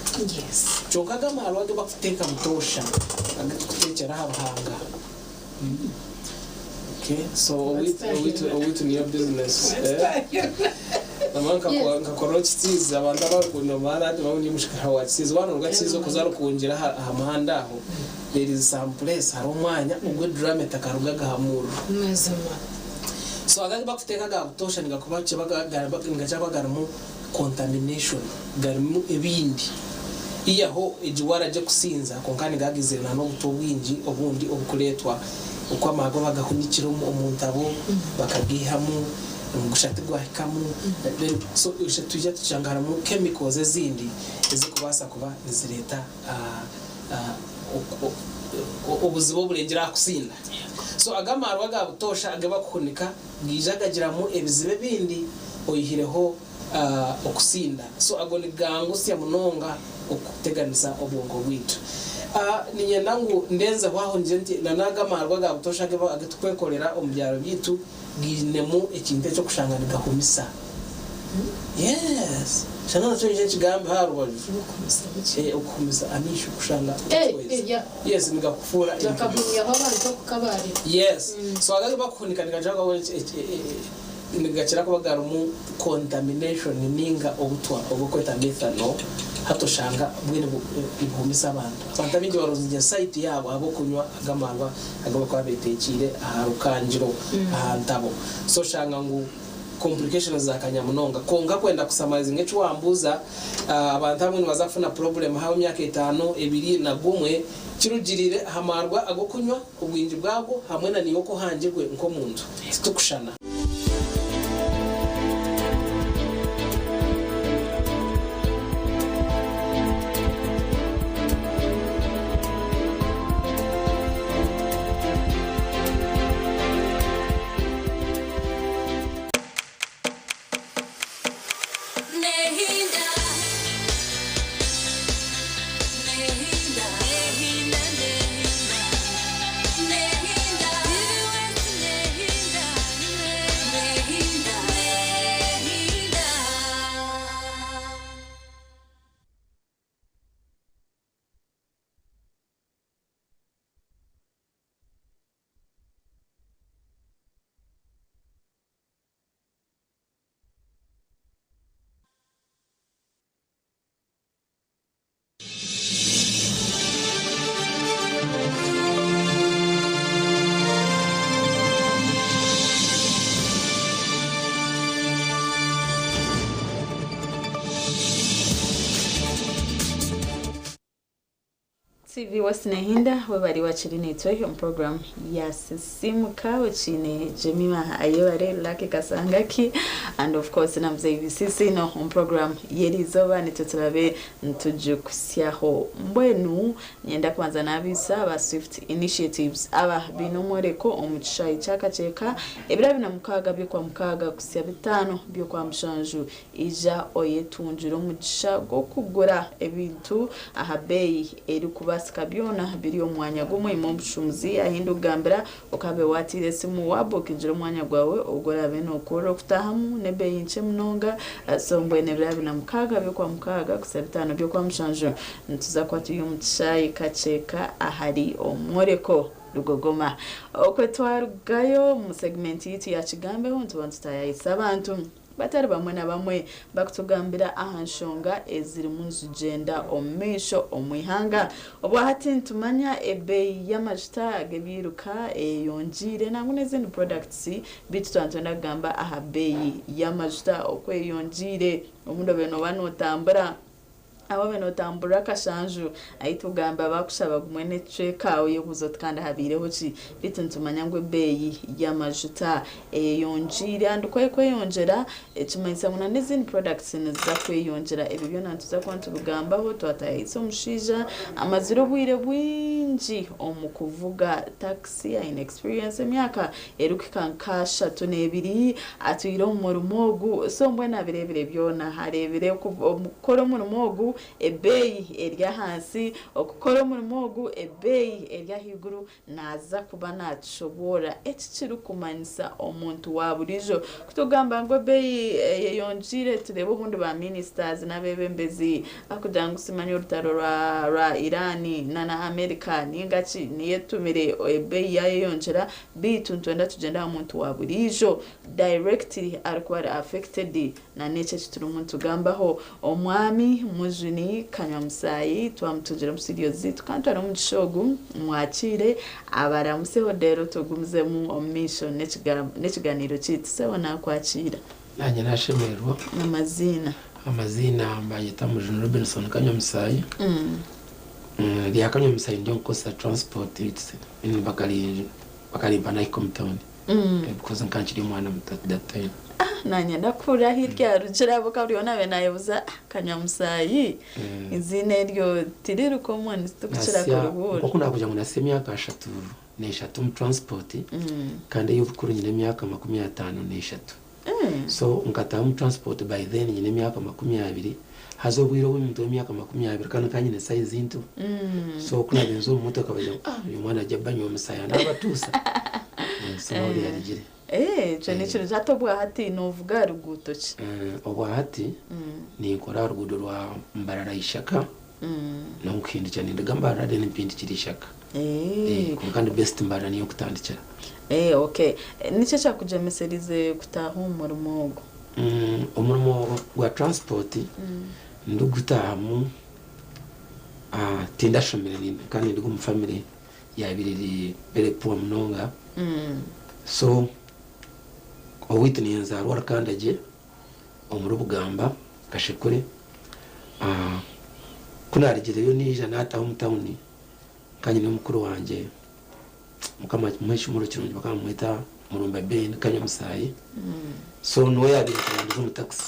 Kyonka aga amarwa agu bakuteeka butoosha agu tukuteekyera aha buhanga. Okay, so owaitu owaitu owaitu niyo business. Eh? Namara nkakora nkakora Kisiizi abantu abarikunywa amaara hati bamwe ndi mushikara wa Kisiizi waaba noruga Kisiizi okuza Rukungira aha aha muhanda aho there is some place hariho omwanya ogu eduramu etakarugaga aha muriro. Mazima. So aga agu bakuteeka aga butoosha nigakuba nigakira kuba garimu contamination garimu ebindi ihaho egi waragi ekusinza kwonka nigagizire na n'obutwa obwingi obundi obukureetwa oku amaarwa bagahunikire omu ntabo bakagaihamu omugusha tigwahikamu then so twija tushanga harimu chemicals ezindi ezikubaasa kuba nizireeta obuzibu oburengire aha kusinda. So aga amaarwa aga butoosha agu bakuhunika gaija gagiramu ebizibu ebindi oyihireho okusinda. So ago nigangusya munonga okuteganisa obwongo bwaitu. Niinyenda ngu ndenzeho aho ngire nti na n'ago amaarwa aga butoosha agu turikwekorera omu byaro byaitu gainemu ekintu eky'okushanga nigahumisa. Yes! Shana nakyo nyije nkigambeho aha rubaju. Okuhumisa amaisho kushanga otakiweza. Yes, nigakufuura empumi. Bakahumyaho abantu okukabaarira. Yes. So ago agu bakuhunika nigagira ngu Nigakira kuba garimu contamination ninga obutwa oburikweta methanol hati oshanga mbwenu nibuhumisa abantu. Abantu abaingi baruzinze site yaabo ahabw'okunywa ago amarwa agu barikuba beteekiire aha rukangiro aha ntabo so oshanga ngu complications zakanya munonga. Kwonka kwenda kusamarizinga eki wambuuza, abantu abamwe nibaza kufuna problem ahabw'emyaka etaano, ebiri na gumwe kirugiriire aha marwa ag'okunywa. Obwingi bwago hamwe na naiwe oku ohangirwe nk'omuntu titukushushana. TV West Nehinda webari wakiri naitwe omu program ya Sisimuka okiine Jemima Ayebare Lucky Kasangaki and of course na Mzee Bisisi no omu program y'erizooba nitwe turabe nitugikusyaho mbwenu nyenda kubanza nabiisa aba Swift Initiatives aba baine omworeko omu kishaayi kya Kakyeka ebiro 26 by'Okwamukaaga kusya 5 by'Okwamushanju Ija oyetungire omugisha gw'okugura ebintu aha beeyi erikubaasika byona biri omu mwanya gumwe. Imwe omushumuzi ahi ndikugambira okabe wateire esimu wabukingira omwanya gwawe ogu oraabe nokorera okutaahamu n'ebeeyi nkye munonga. So mbwenu ebiro 26 by'Okwamukaaga kuhitsya 5 by'Okwamushanju nituza kuba turi omu kishaayi Kakyeka ahari omworeko Rugogoma. Okwe twarugayo omu segment yaitu ya Kigambeho nituba nitutayaayisa abantu. Batari bamwe na bamwe bakutugambira aha nshonga ezirimu nizigyenda omu maisho omu ihanga. Obwahati nitumanya ebeeyi y'amajuta ag'ebiiruka eyeyongyeire nangwa n'ezindi products beitu twaba nitwenda kugamba aha beeyi y'amajuta oku eyeyongyeire obundi obaire nooba nootambura. Aho obe notamburira akashanju ahi tugamba bakushaba gumwe n'ekicweka oyebuuza oti kandi habaireho ki? Beitu nitumanya ngu ebeeyi y'amajuta eyeyongyeire and ku erikweyongyera ekimanyisa ngu n'ezindi products niziza kweyongyera. Ebyo byona nituza kuba nitubigambaho twataayaayisa omushaija amazire obwire bwingi omu kuvuga taxi aine experience emyaka erikuhika nk'ashatu n'ebiri atwire omu murimo ogu, so mbwenu abireebire byona. Areebire okukora omurimo ogu ebeeyi eri ahansi, okukora omurimo ogu ebeeyi eri ahaiguru. Naaza kuba naatushoboorora eki kirikumanyisa omuntu wa buriijo. Ku turikugamba ngu ebeeyi eyeyongyeire, tureebe obundi ba ministers n'abeebembezi Barikugira ngu simanya orutaro rwa Iran nana America ninga ki niyo etumire ebeeyi yayeyongyera beitu nitwenda tugyende aha muntu wa buriijo directly arikuba ari affected nana eki ekiturimu nitugambaho. Omwami Mujuni Kanywamusaayi twamutungira omu studio zeitu kandi twari omugisha ogu mwakiire abaramuseho reero tugumizemu omu maisho nekiganiiro kyeitu. Sebo nakwakiira. Nanye nashemererwa. Amaziina. Amaziina banyeta Mujuni Robinson Kanywamusaayi. Erya Kanywamusaayi niryo nkukozesa transport bakarimpa nahika omu town because nkaba nkiri omwana muto at that time. Nanye ndakuhurira ahu ryarugire ahabw'okuba buri omwe naabaire nayebuuza Kanywamusaayi eiziina eryo tiriri common titukukira kurihuurira. Nk'oku naakugira ngu nasya emyaka 34 omu transport kandi ey'obukuru nyine emyaka 54. So nkataaha omu transport by then nyine emyaka 20 haza obwire obu omuntu w'emyaka 20 kandi nkaba nyine size nto so ku naabaire nza omu motoka bagira ngu ah oyu mwana ajya banywa omusaayi naabatuusa so niho byarugire. Ekyo nikirungi hati obwahati novuga aha ruguuto ki? Obwahati ninkora aha ruguudo rwa Mbarara Ishaka n'okuhindukira ninduga Mbarara then mpindukira Ishaka kwonka ndi best Mbarara niyo nkutandikira. Eh ok. Niki ekyakugyemesereize kutaaha omu murimo ogu? Omurimo gwa transport ndigutaahamu tindashomire kandi ninduga omu family yaabaire eri very poor munonga so owaitu ninzaarwa Rukandagye omuri Bugamba Kashekure. Ku naarugireyo naija naataaha omu tawuni nkaba nyine mukuru wangye Mukama amuhe ekihumuro kirungi bakaba nibamweta Murumba Ben Kanyamusaayi so niwe yaabaire nkabandiza omu taxi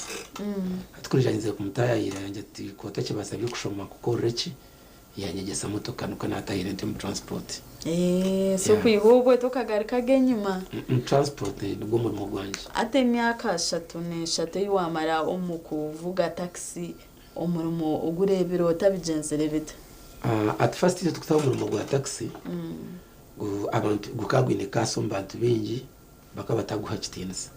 hati ku naija kumutaayayira yangira ati ku otakibaasa by'okushoma nkukorere ki yanyegyesa motoka nikwo naatahire nti omu transport. Eeh so kwiha obwo tokagarukaga enyima? Transport nigwo murimo gwangye. Hati emyaka 34 ei waamara omu kuvuga taxi omurimo ogureebire ota bigyenzire bita? At first itwe tukutaho omurimo gwa taxi abantu gukaba gwine kaasi omu bantu baingi bakaba bataguha kitiinisa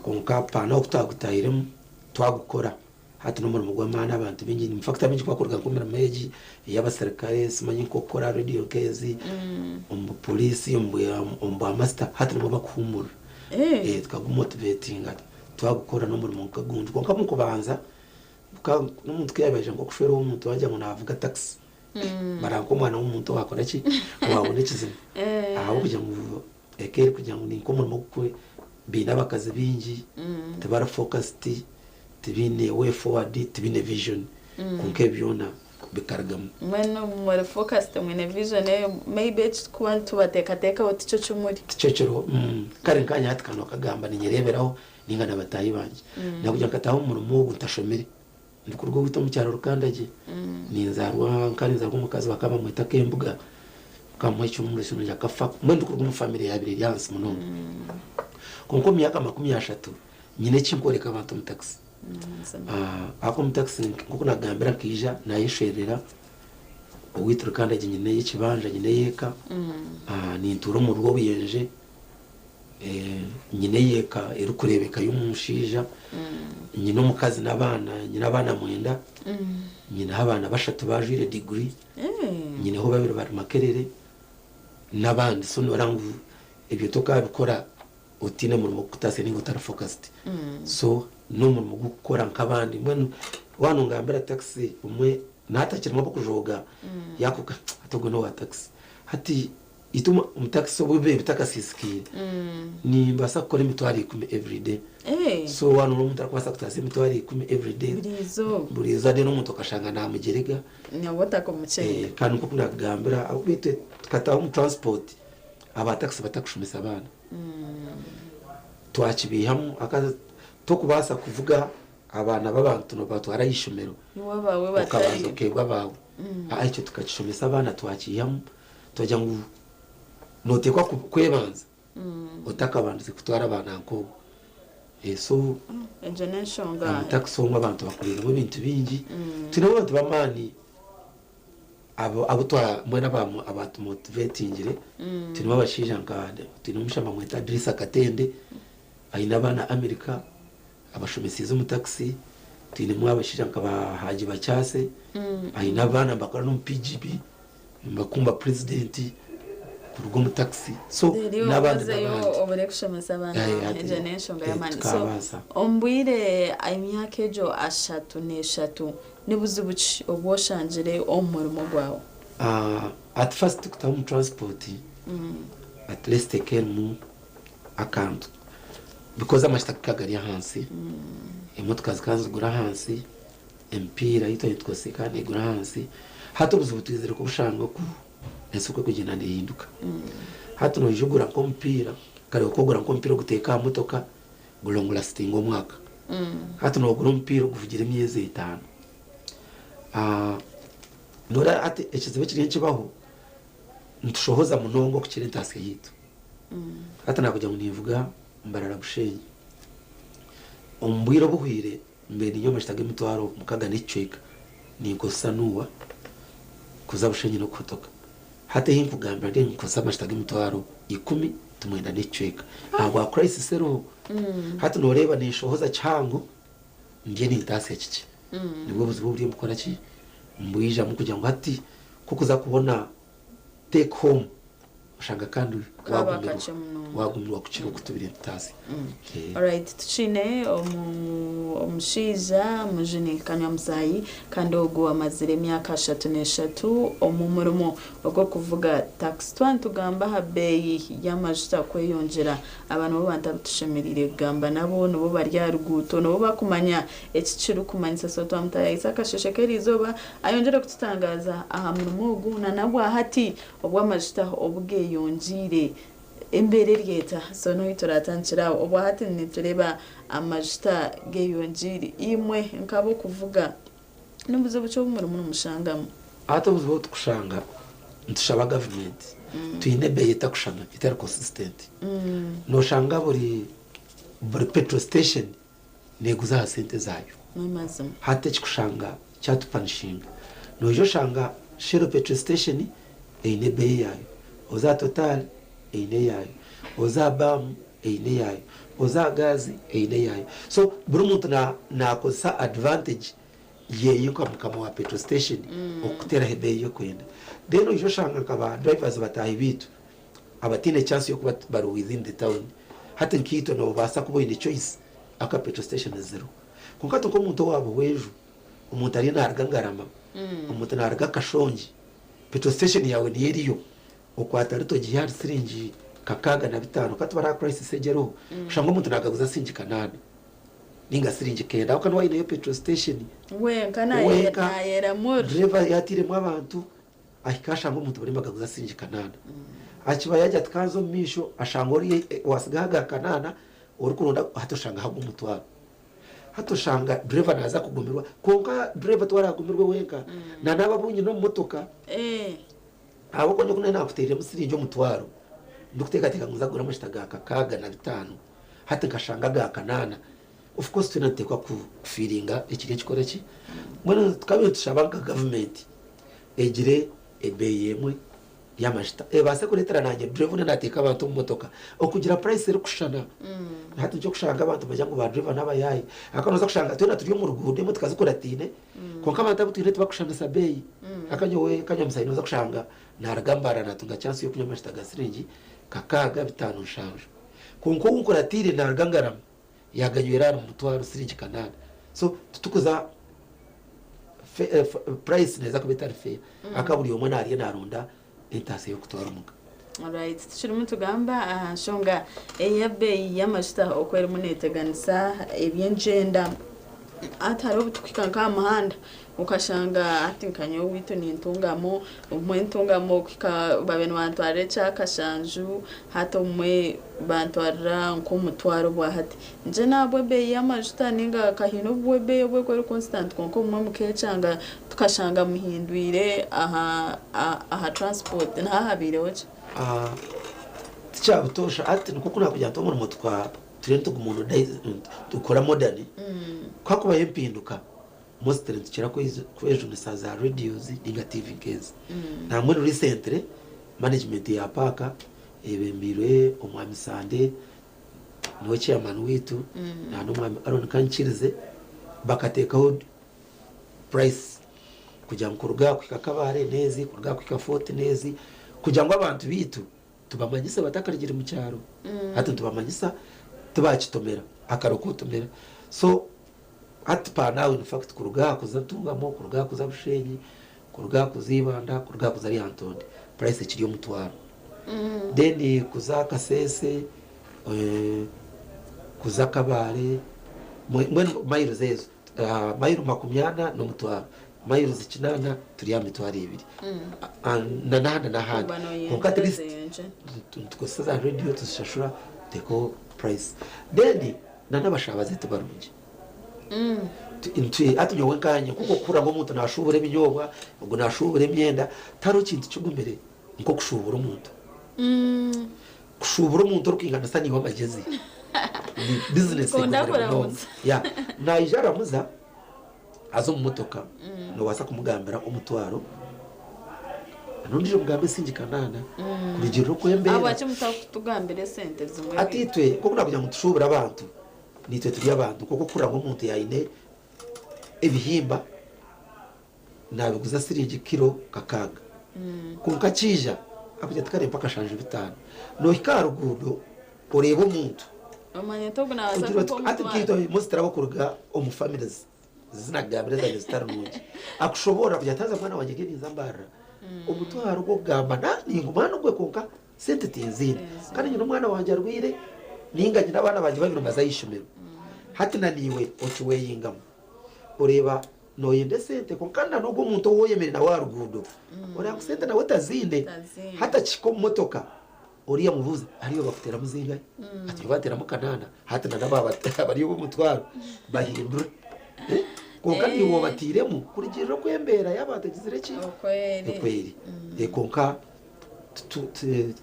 kwonka paanaho ku twagutahiremu twagukora hati n'omurimo gw'amaani abantu baingi in fact abaingi ku bakuruga nk'omu mirimo egi ey'abaserikare simanyi nk'okukora aha radio nk'ezi omu buporiisi omu bwamasita hati nibwo bakuhuumurira tukagumotivetinga twagukora n'omurimo nka gundi kwonka omu kubanza n'omuntu ku yaabaire aija nk'okushwera ow'omuntu waagira ngu naavuga takisi baraba nk'omwana w'omuntu owaakora ki owaabona ekizibu ahabw'okugira ngu eka erikugira ngu ni nk'omurimo ogu baine abakazi baingi tibari focused tibaine way forward tibaine vision kwonka ebi byona bikarugamu. Mbwenu muri focused mwine vision maybe ekitukuba nitubateekateekaho tikyo kimuri. Tikyo kiriho kare nkaanye hati ka nookagamba ninyereeberaho Ninga na bataahi bangye. Nakugira nkataaha omu murimo ogu ntashomire. Ndikuruga owaitu omu kyaro Rukandagye, ninzaarwa nkaba ninzaarwa omukazi bakaba bamweta Kembuga, bakamuha ekihumuro kirungi akafa. Mbwenu ndikuruga omu famire yaabaire eri ahansi munonga. Kwonka omu myaka 30 nyine eki nkworeka abantu omu takisi. Ahakuba omu takisi nk'oku naagambire nkaija naayeshererera owaitu Rukandagye nyineyo ekibanja, nyineyo eka, nintuura omu Rwobuyenje. Nyine eka erikureebeka y'omushaija, nyine omukazi n'abaana, nyine abaana mwenda, nyineho abaana bashatu bajwaire diguri, nyineho babiri bari Makerere n'abandi. So noreeba ngu ebyo tokaabikora otaine murimo gukutaasya ninga otari focused. So n'omurimo gw'okukora nk'abandi. Mbwenu waaba nongambira takisi omwe naaba atakirimu ab'okujooga yaakuga hati ogwo n'owa takisi. Hati. Itwe omu taxi obu bibaire bitakasiisikaire, nimbaasa kukora emitwaro ikumi everyday. So waaba noreeba omuntu arikubaasa kutaasa emitwaro ikumi everyday, buri izooba then omuntu okashanga namugyerega, kandi nk'oku nakugambira ahabw'okuba itwe tukataaha omu transport aba taxi batakushomesa abaana, twakibiihamu tokubaasa kuvuga abaana b'abantu nobatwara aha ishomero okabanza okeebwa abaawe. Ekyo tukakishomesa abaana twakiihamu. Twagira ngu noteekwa kwebanza otakabandize kutwara abaana nk'obwo. So Egyo n'enshonga. Omu taxi omwo abantu bakoreiremu ebintu bingi. Twinemu abantu b'amaani abu abu twa mbwenu aba abatumotivetingire. Twinemu abashaija nka twine omushaija bamweta Dirisa Katende aine abaana America abashomesiize omu taxi. Twinemu abashaija nka ba Haji Bakyase aine abaana nibakora n'omu PGB. Nibakumba purezidenti kuruga omu takisi so Reero n'abandi ozeyo n'abandi. obure kushomesa abaana Eh, baawe hati egyo n'enshonga eh, y'amaani so tukaabaasa. omu bwire emyaka egyo ashatu n'eshatu ni buzibu ki obu oshangire omu murimo gwawe? Ah, at first kutaha omu transport at least eka erimu akantu because amajuta gakaba gari ahansi, emotoka zikaba nizigura ahansi, Emipiira ei twari nitukozesa ekaba neegura ahansi. Hati obuzibu twizire kubushanga oku ensi oku erikugyenda neehinduka. Hati noija ogura nk'omupiira, kare okaba ogura nk'omupiira oguteeka aha motoka gurongurasitinga omwaka. Hati noogura omupiira oguvugira emyezi etaano. Noreeba hati ekizibu ekiriyo nikibaho, nitushohoza munonga okukira entaasya yaitu. Hati naakugira ngu ninvuga Mbarara Bushenyi, omu bwire obuhwire, Mbaire niinywa amajuta g'emitwaro mukaga n'ekicweka, ninkozesa Nuuwa kuza Bushenyi n'okuhotoka. Hati ehi nkugambira ndiyo ninkozesa amajuta g'emitwaro ikumi tumwenda n'ekicweka ahabwa crisis eriho. Hati nooreeba ninshohoza kihango ndiyo nintaasya kikye. Nibwo buzibu oburiyo nibukora ki? Nibwijamu kugira ngu hati ku okuza kubona take home oshanga kandi Kaba wagumirwa kakye munonga. wagumirwa kukira oku tubire nitutaasya. Eh. Alright, tukiine omu omushaija Mujuni Kanywamusaayi kandi ogu amazire emyaka ashatu n'eshatu omu murimo ogw'okuvuga taxi. Twaba nitugamba aha beeyi y'amajuta kweyongyera, aba nibo bantu abu tushemereire kugamba nabo, nibo bari aha ruguuto, nibo bakumanya eki kirikumanyisa. So twamutaayaayisa akasheeshe k'eriizooba ayongyere kututangaaza aha murimo ogu na n'obwahati Obu amajuta obu geeyongyeire, embeera eri eta? So n'ohi turatandikire aho? Obwa hati nitureeba amajuta geeyongyeire. Imwe nk'ab'okuvuga, ni buzibu ki obu murimu nimushangamu? Hati obuzibu obu turikushanga, nitushaba gavumenti, twine ebeeyi etakushushana, etari consistent. Nooshanga buri buri petrol station neeguza aha sente zaayo. N'amazima. Hati ekikushanga kyatupanishinga. Noija oshanga Shell petrol station eine ebeeyi yaayo, oza aha Total eine eyaayo, oza aha Bam eine eyaayo, oza aha Gaz eine eyaayo. So buri muntu naakozesa advantage yeeye nka mukama wa petrol station okuteeraho ebeeyi ei orikwenda. Then oija oshanga nka ba drivers bataahi baitu abataine chance y'okuba bari within the town, hati nkaitwe noobaasa kuba oine choice ahakuba petrol station ziriho. Kwonka hati nk'omuntu owa Buhweju, omuntu ariyo naaruga Ngarama, omuntu naaruga Kashongi, petrol station yaawe niyo eriyo, okwata rito ogiihe ahari siringi 65, ka tubare aha crisis egi eriho, oshange omuntu naagaguza siringi kanaana ninga siringi kenda ahabw'okuba niwe aineyo petrol station Wenka wenka, naayeramura. driver yaatairemu abantu, Ahika ashanga omuntu bari nibagaguza siringi kanaana. Akiba yaagira ati kanze omu maisho ashanga oriya waatsigaho aga kanaana orikuronda hati oshangaho ag'omutwaro. Hati oshanga dureeva naaza kugumirwa kwonka dureeva tiwe araagumirwe wenka na n'abo abu nyine omu motoka ahabw'okuba nyowe ku naabaire naakuteeriremu siringi omutwaro ndikuteekateeka ngu nza kugura amajuta ga 65 hati nkashanga aga kanaana of course twena nituteekwa kufiiringa ekiri ekikora ki mbwenu tukabaire nitushaba nka gavumenti egire ebeeyi emwe y'amajuta ebaase kureetera naanye driver onu naateeka abantu omu motoka okugira price erikushushana. Hati nikyo orikushanga abantu nibagira ngu ba driver n'abayaayi ahakuba nooza kushanga twena turi omu ruguudo emotoka zikurataine kwonka abantu abu twine tibakushushanisa beeyi. Aka nyowe Kanyamusayi nooza kushanga naaruga Mbarara naatunga chance y'okunywa amajuta ga siringi kakaaga bitaano nshanju kwonka ou nkuratiire naaruga Ngarama yaaganywera ahari mutwaro siringi kanaana so titukuza price neeza kuba etari fair ahakuba buri omwe naarya naaronda entaasa y'okutwara omuka. Alright, tukirimu nitugamba aha nshonga ey'ebeeyi y'amajuta oku erimu neeteganisa eby'engyenda. Hati hariho obu turikuhika nk'aha muhanda okashanga hati nka nyowe owaitu nintungamu, obumwe ntungamu okuhika babaire nibantwarira ekya kashanju hati obumwe bantwarira nk'omutwaro obwa hati. Nje n'ahabw'ebeeyi y'amajuta ninga ka haine obu ebeeyi obu erikuba eri constant kwonka obumwe mukekyanga tukashanga muhindwire aha aha transport niho habaireho ki? Tikyabutoosha hati nikwo ku naakugira nti omurimo twa turiyo nitugu tukora modern, ku hakubaho empinduka mostly nitukira kwejunisa za radios ninga TV nk'ezi. Nambwenu recently management ya paaka ebembiirwe omwami Sande, niwe chairman waitu, na n'omwami Aaron Kankirize, bakateekaho price kugira ngu kuruga kuhika Kabale n'ezi, kuruga kuhika Fort n'ezi, kugira ngu abantu baitu tubamanyise batakarugire mu kyaro. Hati nitubamanyisa tibakitomera akaro kotomera. So hati pa now, in fact, kuruga aha kuza Ntungamo, kuruga aha kuza Bushenyi, kuruga aha kuza Ibanda, kuruga aha kuza Lyantonde, price ekiri 1000. Then kuza Kasese, kuza Kabale, mbwenu miles ezo, mayiro 40 n'1000, miles 80 turi aha 20,000. Na n'ahandi n'ahandi. Oba noyendera Konka at least zeyongyera. Tukozesa za radio, tuzishashura, tuteekaho price. Then na n'abashabaze tibarungi. Hati nyowe nkanye kuko kukura nk'omuntu nashuubura ebinyobwa, ogu nashuubura emyenda, tihariho kintu kigumire nk'okushuubura omuntu. Kushuubura omuntu orikwinganisa niiwe amagezi ni business Kunda egumire munonga. kuramuza. Ya, naija aramuza aza omu motoka, nobaasa kumugambira 1000, n'ondiijo omugambe esiringi 800, kurugirira oku embeera. Ahabwaki mutakutugambira esente zimwe? Ati itwe nk'oku nakugira ngu tushuubure abantu, nitwe turi abantu nk'oku okurira ngu omuntu yaine ebihimba nabiguza siringi kiro 600, konka kiija akugira ati kare mpa akashanju 500, nohika aha ruguudo oreeba omuntu Omanye nti ogu nabaasa ogira oti kukuha ati omutwaro. nkaitwe most abakuruga omu families zinagambire zange zitari nungi, akushobora kugira ati haza mwana wangye nkeninza mbarira omutwaro gw'okugamba na ninguma nugwe, konka sente tinziine, kandi nyine omwana wangye arwire, ninga nyine abaana bangye babiri mbaza ah'ishomero. Hati na niiwe okiweyingamu, oreeba noyenda esente, konka na n'ogwo omuntu ou oyemere nawe aha ruguudo oreeba ngu sente nawe taziine. Taziine. Hati akihika omu motoka, oriya mubuuza, hariyo bakuteramu zingahi? Ati bateramu 800. Hati na nabo abari ob'omutwaro bahindura. Eh? Konka niiwe obatiiremu kurugirira oku embeera y'abantu egizire ki Okweri. Ekweri. Konka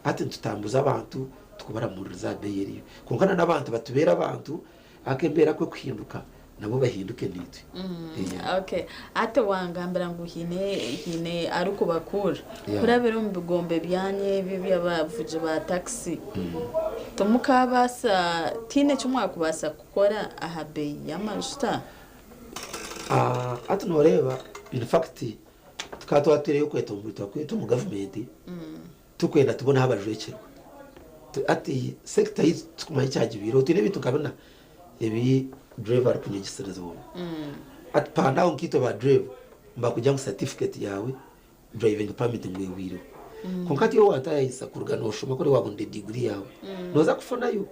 hati nitutambuza abantu tukubaramuririza aha beeyi eriyo, konka na n'abantu batubeere abantu akembeera kwe kuhinduka, nabo bahinduke nitwe. Yeah. Okay, ate wangambira ngu hine arikubakura kurabira omu bigombe byanyu ebyo by'abavugi ba taxi, timukabaasa, tiine eki mwakubaasa kukora aha beeyi y'amajuta? Ah, hati noreeba, in fact tukaba twatwireyo kweta omu twakweta omu gavumenti, tukwenda tubone aho abajwekyerwa. Hati sector yitu tukumanya ekyagibiireho, twine ebintu nka bina ebi driver arikunyegisereza ati pandaho. Nkaitwe ba driver mbakugira ngu certificate yawe, driving permit, ngu ehwireho. Konka ati watayayisa kuruga noshoma kuri wabona degree yawe, noza kufunayo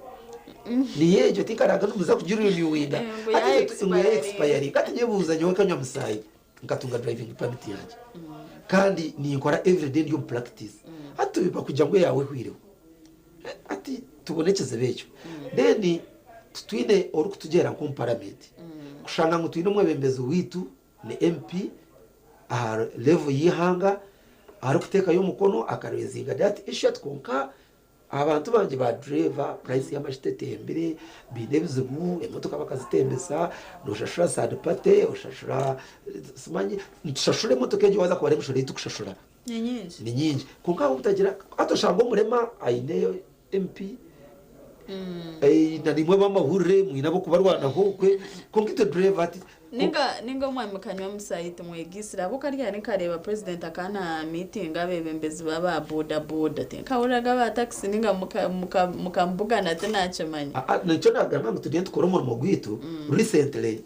niyo egyo tinkaraga nomuza kugirenewinga. Ngu ya Ngu ya expiring. Kati nyebuuza, nyowe kanywa musaayi nkatunga driving permit yange, kandi ninkora everyday, ndi omu practice, hati bakugira ngu eyawe ehwireho. Ati tubone ekizibu ekyo. Then tutwine orikutugyera nk'omu paramenti, kushanga ngu twine omwebembezi witu ni MP aha level y'ihanga arikuteekayo omukono akaraisinga that issue, ati konka abantu bangye ba driver, price y'amajuta etembire, biine ebizibu, emotoka bakazitembesa, noshashura third party, oshashura simanyi nitushashura emotoka egyo, waza kubara emishoro ei tukushashura Ni nyingi. Ni nyingi. Konka aho butagira hati oshanga omurema aine MP, na nimwe b'amahurire mwine ab'okubarwanaho okwe, konka itwe driver ati Ninga omwami kanywa musaayi timwegisire abo karyari, nkareeba president akana meeting abebembezi baba boda boda, tinkahuriraga aba taxi, ninga mukambugana tinakimanya. Ah, ah, nikyo nagamba ngu tugende tukore omurimo gwaitu. Recently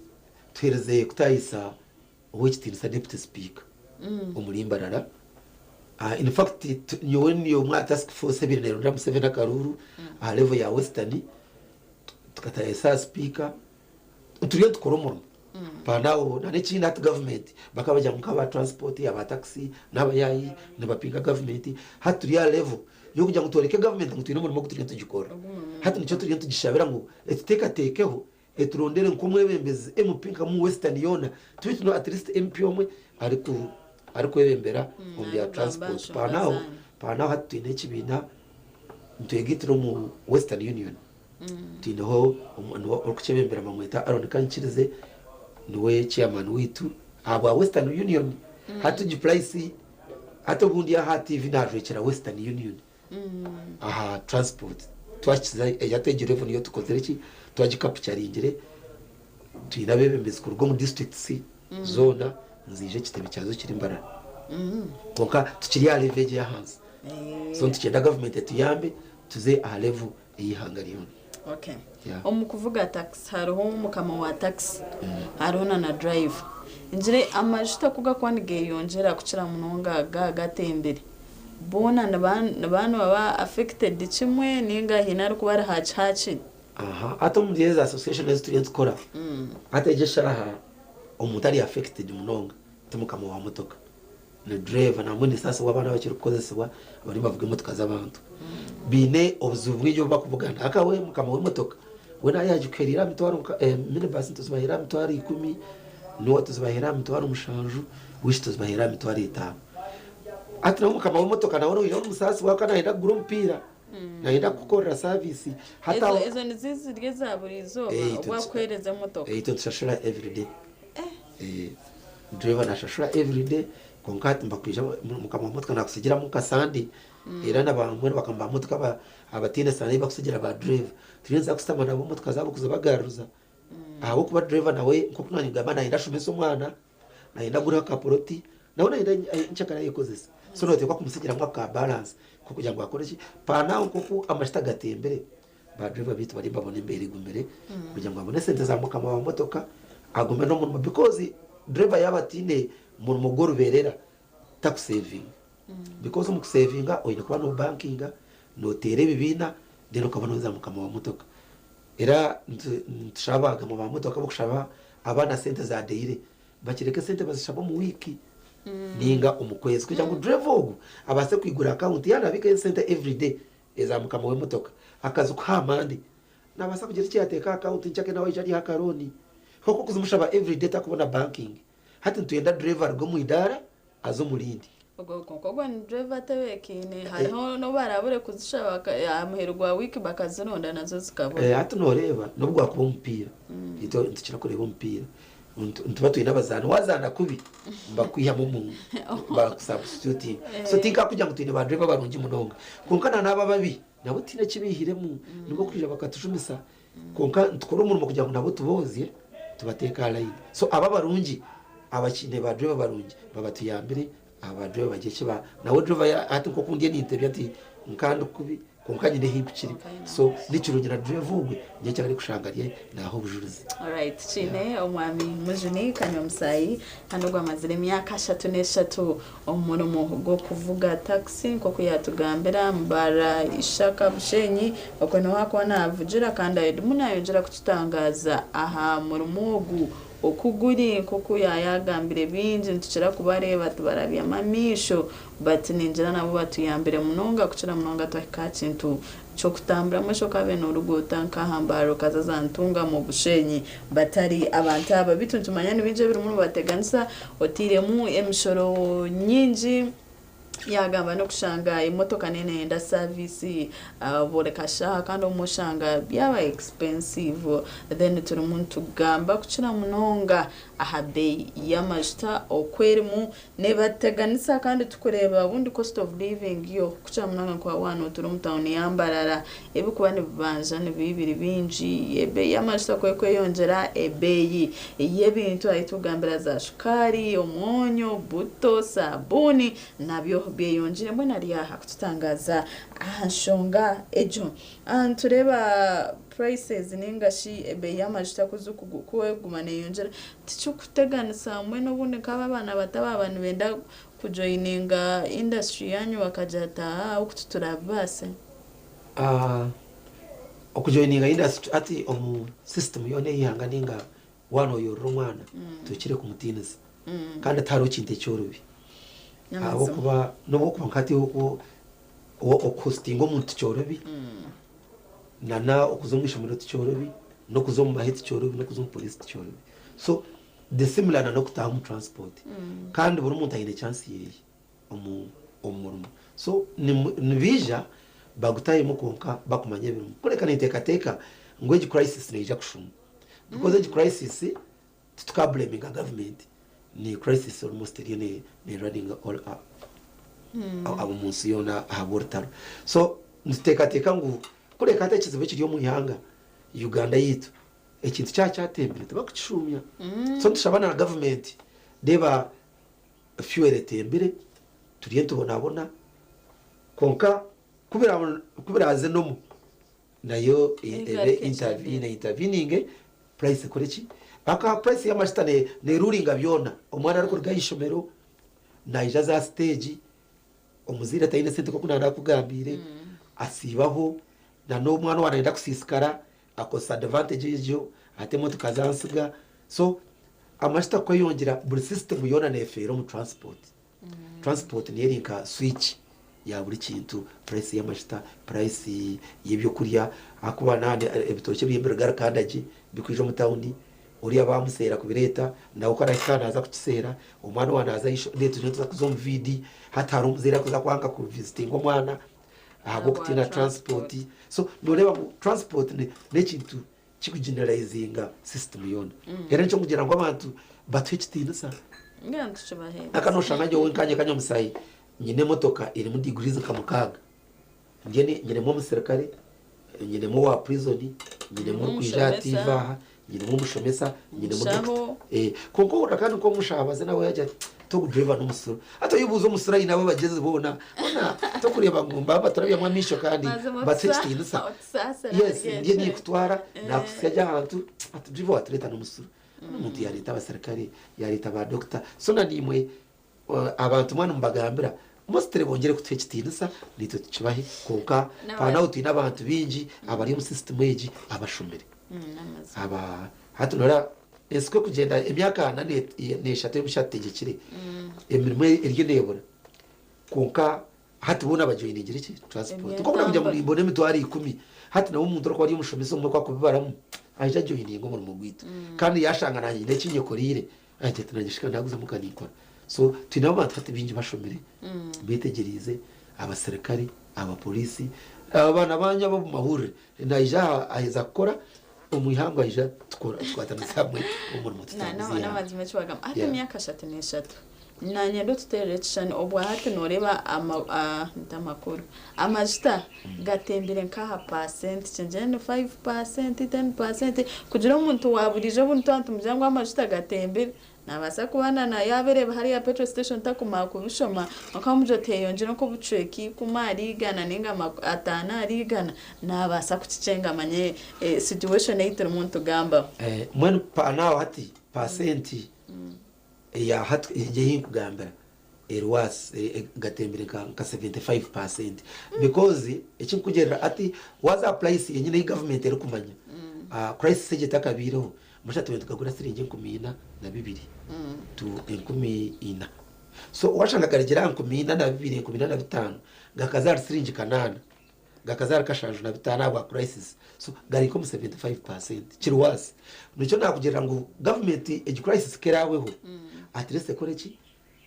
tuhereze kutayisa ow'ekitiinisa deputy speaker omuri Mbarara. In fact nyowe ndi omwe aha task force ebaire nerondera Museveni akaruuru aha level ya Western tukatayayisa aha sipiika turiyo nitukora omurimo Panaho na n'ekindi hati gavumenti bakaba bagira ngu nk'aba transport, aba taxi n'abayaayi nibapinga gavumenti hati turi aha level y'okugira ngu tworeke gavumenti ngu twine omurimo ogu turiyo nitugikora. Hati nikyo turiyo nitugishabira ngu etuteekateekeho eturondere nk'omwebembezi MP nka mu Western yoona tube twine at least MP omwe ariku arikwebembera omu bya Arikugamba transport. enshonga Panaho zaanyu. panaho hati twine ekibiina nitwegaitira omu Western Union. Twineho niwe orikukyebembera bamweta Aaron Kankirize niwe chairman waitu ahabwa Western Union. Hati egi price hati obundi aha TV najwekyera Western Union aha transport twakiza hati egi level niyo tukozire ki twagikapucharingire twine abebembezi kuruga omu districts zoona nziija ekitebe kyazo kiri Mbarara. Kwonka tukiri aha level egi eyahansi so nitukyenda gavumenti etuyambe tuze aha level ey'eihanga ryona. Okay. Yeah. Omu kuvuga taxi hariho mukama wa taxi hariho na na driver. Ngire amajuta ku gakuba nigeyongyera kukira munonga aga gatembire boona niba niba nibaba affected kimwe ninga haine arikuba ari haki hakiri. Aha, hati omuri ezi association ezi turiyo nitukora, hati egi eshaaha omuntu ari affected munonga ti mukama wa motoka. Ni driver nambwenu esaasi abaana abakirikukozesibwa bariyo nibavuga emotoka z'abantu baine obuzibu bwingi obu bakubugana haka we mukama w'emotoka we naaba yagikuhereire aha mitwaro nka minibus nituzibaheera aha mitwaro ikumi, noah tuzibaheera aha mitwaro mushanju, wish tuzibaheera aha mitwaro etaano. Hati nawe mukama w'emotoka nawe noija ori omusaasi wawe nayenda kugura omupiira, nayenda kukukorera service hati aho Ezo ezo nizo ziri eza buri izooba obu akuheereza emotoka. Itwe nitushashura everyday. Driver nashashura everyday kwonka hati nibakwija mukama wa motoka nakusigiramu nka Sunday era na bamwe bakama ba motoka abataine Sunday bakusigira ba driver turiyo nituza kusitama nabo motoka zabo kuzibagaruza ahabw'okuba driver nawe nk'oku nagamba nayenda ashomese omwana nayenda agureho aka poloti nawe nayenda nkyakare ayekozese so noteekwa kumusigiramu aka balance k'okugira ngu akore ki panaho nk'oku amajuta gatembire Ba driver beitu bariyo nibabona embeera egumire kugira ngu abone esente za mukama wa motoka agume n'omurimo because driver yaaba ataine murimo gw'orubeerera takusevinga because omu kusevinga oine kuba nobankinga, noteera ebibiina then okabona oheereza mukama wa motoka. Era nitushaba abakama ba motoka abokushaba abaana sente za daily bakireke esente bazishabe omu wiiki ninga omu kwezi kugira ngu driver ogu abaase kwigura akawunti yaaba nabiikayo esente everyday Eza mukama w'emotoka akazi kuha amani nabaasa kugira eki yateeka aha akawunti nkyake nawe aije arihe akarooni kwonka okuzimushaba everyday takubona banking hati nitwenda driver aruge omu idaara aze omu rindi. Ogwo kwonka ogwo ni driver atebeekaine hariho n'obu baraabure kuzishaba aha muheru gwa wiiki bakazironda nazo zikabura. Hati noreeba n'obu gwakuba omupiira itwe nitukira kureeba omupiira Nituba twine abazaani wazaana kubi nibakwihamu omu bakusubstitutinga so tinkakugira ngu twine ba driver barungi munonga kwonka na n'abo ababi nabo tihaine eki baihiremu nibo kwija bakatujumisa kwonka nitukora omurimo kugira ngu nabo tuboozye tubateeke aha layini so abo abarungi abakiine ba driver barungi babatuyambire aba ba driver bagire eki ba nawe driver hati nk'oku ndiyo nintebya nti nkandi kubi Kwonka nyine ahi mpikire. So nikirungi na driver ogwe nyenkya arikushanga ari naaha obujurizi. Alright, twine omwami Mujuni Kanywamusaayi kandi ogwo amazire emyaka 33 omu murimo gw'okuvuga taxi nk'oku yatugambira Mbarara, Ishaka, Bushenyi okwe niho akuba navugira kandi arimu nayongyera kututangaza aha murimo ogu oku guri nk'oku yayagambire bingi nitukira kubareeba tubarabyamu amaisho But ningira nabo batuyambire munonga kukira munonga twahika aha kintu ky'okutamburamu eki okabaire noruga ota nk'aha Mbarara okaza za Ntungamo, Bushenyi batari abantu aba. Beitu nitumanya nibingi ebirimu nibateganisa oteiremu emishoro nyingi yagamba n'okushanga emotoka neyenda service buri kashaaha kandi obumwe oshanga byaba expensive then turimu nitugamba kukira munonga aha beeyi y'amajuta oku erimu Nebateganisa kandi tukureeba obundi cost of living yo kukira munonga nka waaba notuura omu town ya Mbarara ebikuba nibibanja nibiba biri bingi, ebeeyi y'amajuta ku erikweyongyera, ebeeyi y'ebintu ahu tukugambira za shukaari, omwonyo, buto, sabuuni nabyo byeyongyeire mbwenu ari aha kututangaaza aha nshonga egyo. Nitureeba. Prices ninga shi ebeeyi y'amajuta ku ku erikuguma neeyongyera, tikirikuteganisa mbwenu obundi nk'abo abaana bato abaaba nibenda kujoyininga industry yaanyu bakagira bati aa oku titurabibaase? Okujoyininga industry hati omu system yoona ey'eihanga ninga waaba nooyorora omwana tohikire kumutiinisa kandi tihariho kintu ekyorobi ahabw'okuba n'obu orikuba nka hati okuhositinga omuntu tikyorobi nana okuza omu ishomero tikyorobi n'okuza omu mahe tikyorobi n'okuza omu poriisi tikyorobi so the similar nana okutaaha omu transport kandi buri muntu aine chance yeye omu murimo so nibaija bagutahemu kwonka bakumanya ebirimu kureka ninteekateeka ngu egi crisis neija kushuma because egi crisis titukabureminga government ni crisis almost eriyo ne running all omu nsi yoona ahabw'orutaro so nituteekateeka ngu kureka hati ekizibu ekiri omu ihanga Uganda yaitu ekintu kyaba kyatembire tibakukishuumya so nitushaba na government reeba fuel etembire turiyo nitubonabona kwonka ku biraaze nomu nayo ebe interveninge price ekore ki? Ahakuba price y'amajuta neruringa byona. Omwana arikuruga aha ishomero naija aza aha siteegi, omuzaire ataine sente nk'oku naanakugambiire, asiibaho, na n'omwana owaaba nayenda kusiisikara akozesa advantage egyo ata emotoka zansiga. So amajuta kweyongyera buri system yoona neefeera omu transport. Transport niyo eri nka switch ya buri kintu, price y'amajuta, price y'ebyokurya ahakuba naaba ebitookye biriyo nibigaruka gye birikwija omu tawuni, oriya baamuseera kubireeta nawe ku arahika naaza kukiseera, omwana owa naaza ahaishomero then turiyo nituza kuza omu viidi, hati hariho omuzaire arikuza kwanga kuvizitinga omwana ahabw'okutiina transport. So nooreeba ngu transport n'ekintu kirikugeneralizinga system yoona. Era nikyo ndikugira ngu abantu batuhe ekitiinisa. Mbwenu tukibaheereze. Aka nooshanga nyowe nkanye kanyamusaayi nyine emotoka erimu degrees nka mukaaga. Mbwenu nyinemu omusirikare, nyinemu owa prison, nyinemu orikwija aha TV aha, nyinemu omushomesa, nyinemu Omushaho. doctor. Kwonka ohurira kandi nk'omushaho nawe yaagira ati togu driver n'omusura. Hati oyebuuza omusura aine abo abagyezi boona, boona tokureeba ngu nibaba nibaturabyamu amaisho kandi Mazima batuha ekitiinisa. otusaasire Yes, ahari ndiyo ekyo. ninkutwara naakuhitsya gye ahantu, ati driver waatureeta n'omusura. Omuntu yaareeta abasirikare, yaareeta ba doctor, so na naimwe Abantu mwena nimubagambira mostly bongyere kutuha ekitiinisa naitwe tukibahe kwonka paanaho twine abantu baingi abari omu system egi abashomire aba hati noreeba ensi ku erikugyenda emyaka ana n'eshatu ei omushaija atutegyekire emirimo eriyo neebura kwonka hati boona bajoyiningire ki transport nk'oku nakugira ngu nimbona emitwaro ikumi hati nawe omuntu orikuba ari omushomesa obumwe ku akubibaramu aija ajoyininga omurimo gwaitu kandi yashanga nanye nyine eki nyekoreire Agira ati, Naanye shi ka naaguzamu nka ninkora. So twine abantu hati baingi bashomire, beetegyereize, abaserikare, abaporiisi, abaana banyu ab'omu mahurire, naija aha aheza kukora, omu ihangwe aija tukora tukwatanisa hamwe omurimo tutambuze Na eihanga. N'amazima eki wagamba. Hati Yeah. emyaka ashatu n'eshatu. Naanye ndotuteerera ekishushani obwa hati nooreeba ama nti amakuru amajuta gatembire nk'aha paasenti ki ngire ni 5%, 10% kugira omuntu wa buriijo obundi twaba nitumugira ngu amajuta gatembire naabaasa kuba na na yaaba areeba hariya petrol station takumanya kubishoma kwonka wamugira oti heyongyire nk'obucweka ikumi ahari igana ninga ataano ahari igana naabaasa kukikyenga amanye situation ei turimu nitugambaho. Mbwenu naawe hati paasenti eya hati egi ei nkugambira eri worse gatembire nka 75% because eki nkugirira hati waaza aha price yenyine ei government erikumanya crisis egi etakabaireho busha tubaire nitugagura siringi 4200 to 4000 so washanga garugire aha 4200 4500 gakaza ahari siringi kanaana gakaza ahari kashanju na bitaano ahabwa crisis so gari nk'omu 75% kiri worse. Nikyo nakugirira ngu government egi crisis ku erahweho at least ekore ki?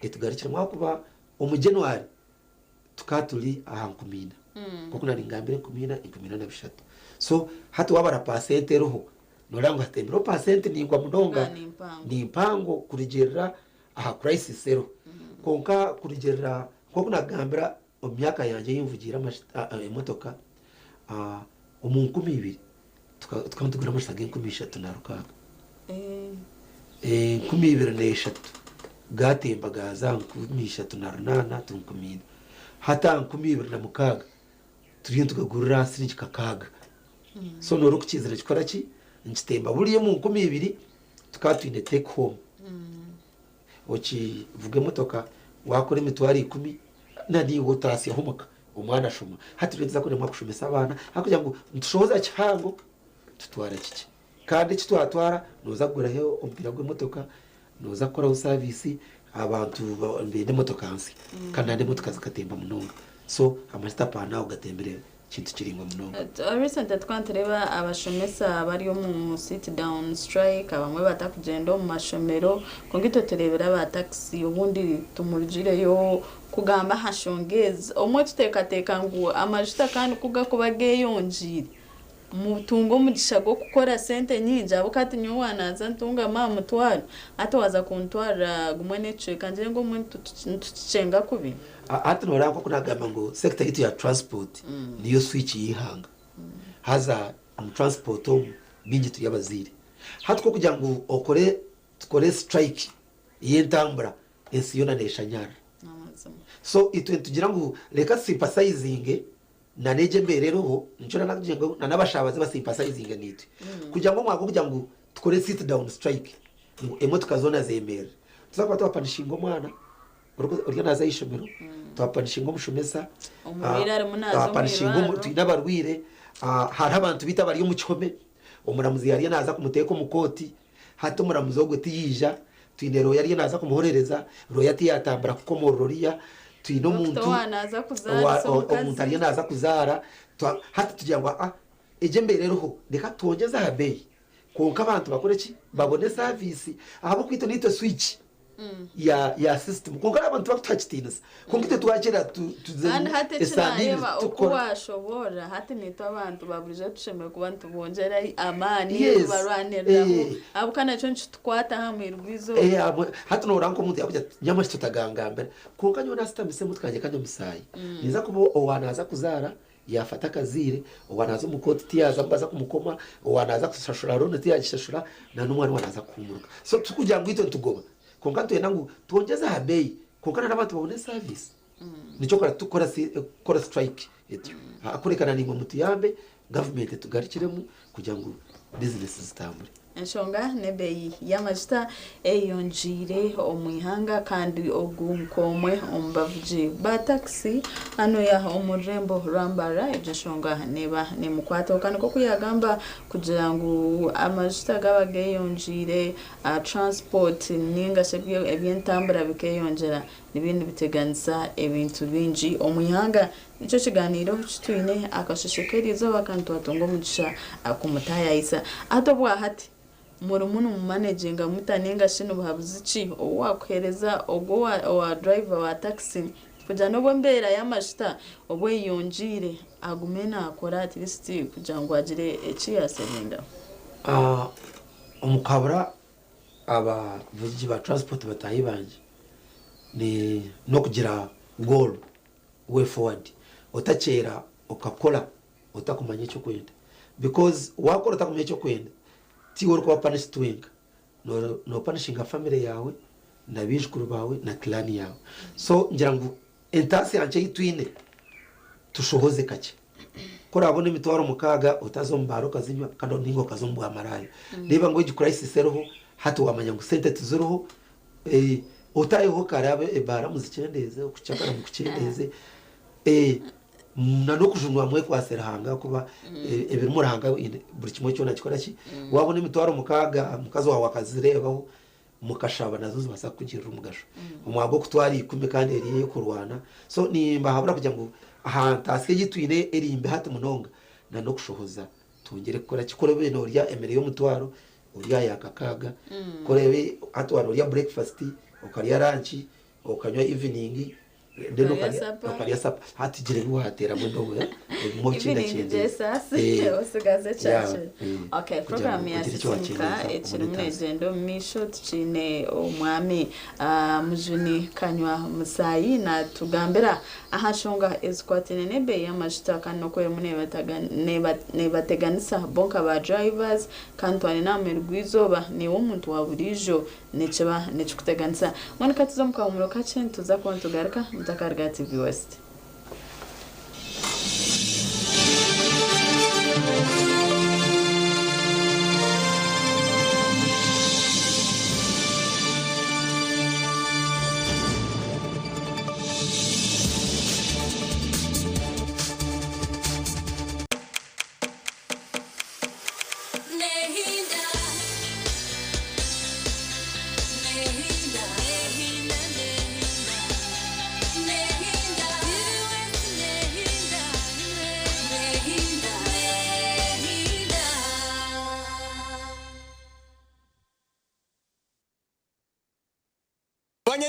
Etugarukiremu ahakuba omu January tukaba turi aha 4000 nk'oku nari ngambire 4000, 4300 so hati wabara percent eriho noreeba ngu hatembireho percent ningwa munonga ni mpango kurugirira aha crisis eriho kwonka kurugirira nk'oku nakugambira Omu myaka yangye ei nvugiire emotoka, omu 2000 tukaba nitugura amajuta g'enkumi ishatu na rukaaga. 2003 gaatemba gaaza aha 3800 to 4000. Hati aha 2006 turiyo nitugagurira aha siringi kakaaga. So noora okukizire kikora ki? Nikitemba. Buriya omu 2000 tukaba twine take home. Okivuga emotoka wakora 100,000 na niiwe otaasyaho omuka omwana ashoma. Hati turiyo nituza kuremwa kushomesa abaana ahabw'okugira ngu nitushohoza kihango tutwara kikye. Kandi eki twatwara nooza kuguraho omupiira gw'emotoka, nooza kukoraho saviisi, abantu nibenda emotoka nsya kandi nandi emotoka zikatemba munonga. So amajuta apaana aho gatembire kintu kiraingwa munonga. Recently tukaba nitureeba abashomesa bari omu sit down strike abamwe batakugyenda omu mashomero kwonka itwe tureebire aba taxi obundi tumurugireyo kugamba aha nshonga ezi. Obumwe tuteekateeka ngu amajuta kandi ku gakuba geeyongyeire mutunga omugisha gw'okukora sente nyingi ahabw'okuba hati nyowe waanaaza ntungamu aha mutwaro hati waaza kuntwarira gumwe n'ekicweka ngire ngu obumwe nitukikyenga kubi. Hati noreeba nk'oku nagamba ngu sector yaitu ya transport niyo switch y'eihanga. Haza omu transport omu baingi turi abazaire. Hati ku orikugira ngu okore tukore strike y'entambura ensi yoona neshanyarara. So itwe nitugira ngu reka tusympathizinge na n'egyo embeera eriho, nikyo nakugira ngu na n'abashaabaze basimpasayizinge naitwe kugira ngu omwaka kugira ngu tukore sit down strike ngu emotoka zoona zemerere. Tuza kuba twapanishinga omwana ori naaza aha ishomero, twapanishinga omushomesa, Omurwaire arimu naaza omu twapanishinga irwariro. twine abarwaire, hariho abantu baitu abari omu kihome, omuramuzi yariyo naaza kumuteeka omu kooti, hati omuramuzi ogwo tiyaija, twine rooya ariyo naaza kumuhorereza, rooya tiyatambura kukomorora oriya, twine Dokita omuntu owa naaza kuzaarisa omuntu omukazi. ariyo naaza kuzaara, hati tugira ngu aa egyo embeera eriho reka twongyeze aha beeyi kwonka abantu bakore ki? Babone saviisi ahabw'okuba itwe niitwe switch ya ya system kwonka abantu tibakutuha kitiinisa kwonka itwe twakyera Kandi tuzemu hati eki esande ibiri naareeba oku tukora. waashoboorora hati naitwe abantu ba buriijo tushemereire kuba nitubongyera amaani tubarwaniriraho ahabw'okuba nakyo nikitukwata aha mwiri gw'eizooba. Eh, hati noorora nk'omuntu yaakugira ati nyamushi tutagangambira kwonka nyowe naasitamise emotoka yangye kandi omusaayi ninza kuba owa naaza kuzaara yaafata akazaire, owa naaza omu kooti tiyaaza baza kumukoma, owa naaza kushashura looni tiyaagishashura na n'omwana owa naaza kuhumuruka. So tikugira ngu itwe nitugoba kwonka nitwenda ngu twongyeze aha beeyi kwonka na n'abantu babone saviisi. Nikyo kora tukora kukora strike etyo. Kureka na naimwe mutuyambe gavumenti etugarukiremu kugira ngu bizinesi zitambure. Enshonga n'ebeeyi y'amajuta eyeyongyeire omu ihanga kandi ogu nk'omwe omu bavugi ba takisi hanuya omu rurembo rwa Mbarara egyo nshonga neeba nemukwataho kandi nk'oku yaagamba kugira ngu amajuta gaaba geyongyeire transport ninga shi eby'entambura bikeyongyera nibiba nibiteganisa ebintu bingi omu ihanga. Nikyo kigaaniiro eki twine akasheshe k'eriizooba kandi twatunga omugisha kumutaayaayisa. Hati obwahati murimu nimumanejinga muta nainga shi ni buhabuzi ki obu waakuheereza ogwo owa durayiva wa takisi kugira n'obu embeera y'amajuta obu eyeyongyeire agume naakora at least kugira ngu agire eki yaasevinga? Omu kuhabura abavugi ba transport bataahi bangye ni n'okugira goal. way forward otakyera okakora otakumanya ekyokwenda because wakora otakumanya ekyokwenda tiiwe orikuba punished wenka no punishinga family yaawe na baijukuru baawe na clan yaawe so ngira ngu entaasya nkye ei twine tushohoze kakye ku orabona 60,000 otaza omu baara okazinywa kandi ninga okaza omu bwamaraaya reeba ngu egi crisis eriho hati wamanya ngu sente tiziriho Otaheho kare abe ebaara muzikyendeeze, okucakara mukukyendeeze, na n'okujunwa mwekwase Ruhanga ahakuba ebirimu Ruhanga buri kimwe kyona akikora ki? Waabona 60,000 mukazi waawe akazireebaho mukashaba nazo zibaasa kukugirira omugasho. Omwaka gw'okutwara ikumi kandi eri ey'okurwana. So nimbahabura kugira ngu aha ntaasya ei twine eri mbi hati munonga na n'okushohoza twongyere kukora ki? Ku oraabe noorya emere y'omutwaro ori aha ya kakaaga, ku oraabe hati waaba noorya breakfast, okarya lunch, okanywa evening, then Okarya okarya supper. okarya supper, hati gira ebi waateeramu endobo ebimwe Evening obikyendakyendeeze. gy'esaasi osigaze Yeah, ekyakiro. Okay, kugira program ngu ogire eki yasisimuka waakyendeeza ekirimu obone etaasi. negyenda omu maisho tukiine omwami Mujuni Kanywa Musaayi natugambira Aha nshonga ezikwataine n'ebeeyi y'amajuta kandi n'oku erimu nebateganisa bo nka ba drivers kandi twine aha muheru gw'eizooba naiwe omuntu wa buriijo nikiba nikikuteganisa. Mbwenu katuze omu kahumuro kakye nituza kuba nitugaruka mutakaruga aha TV West.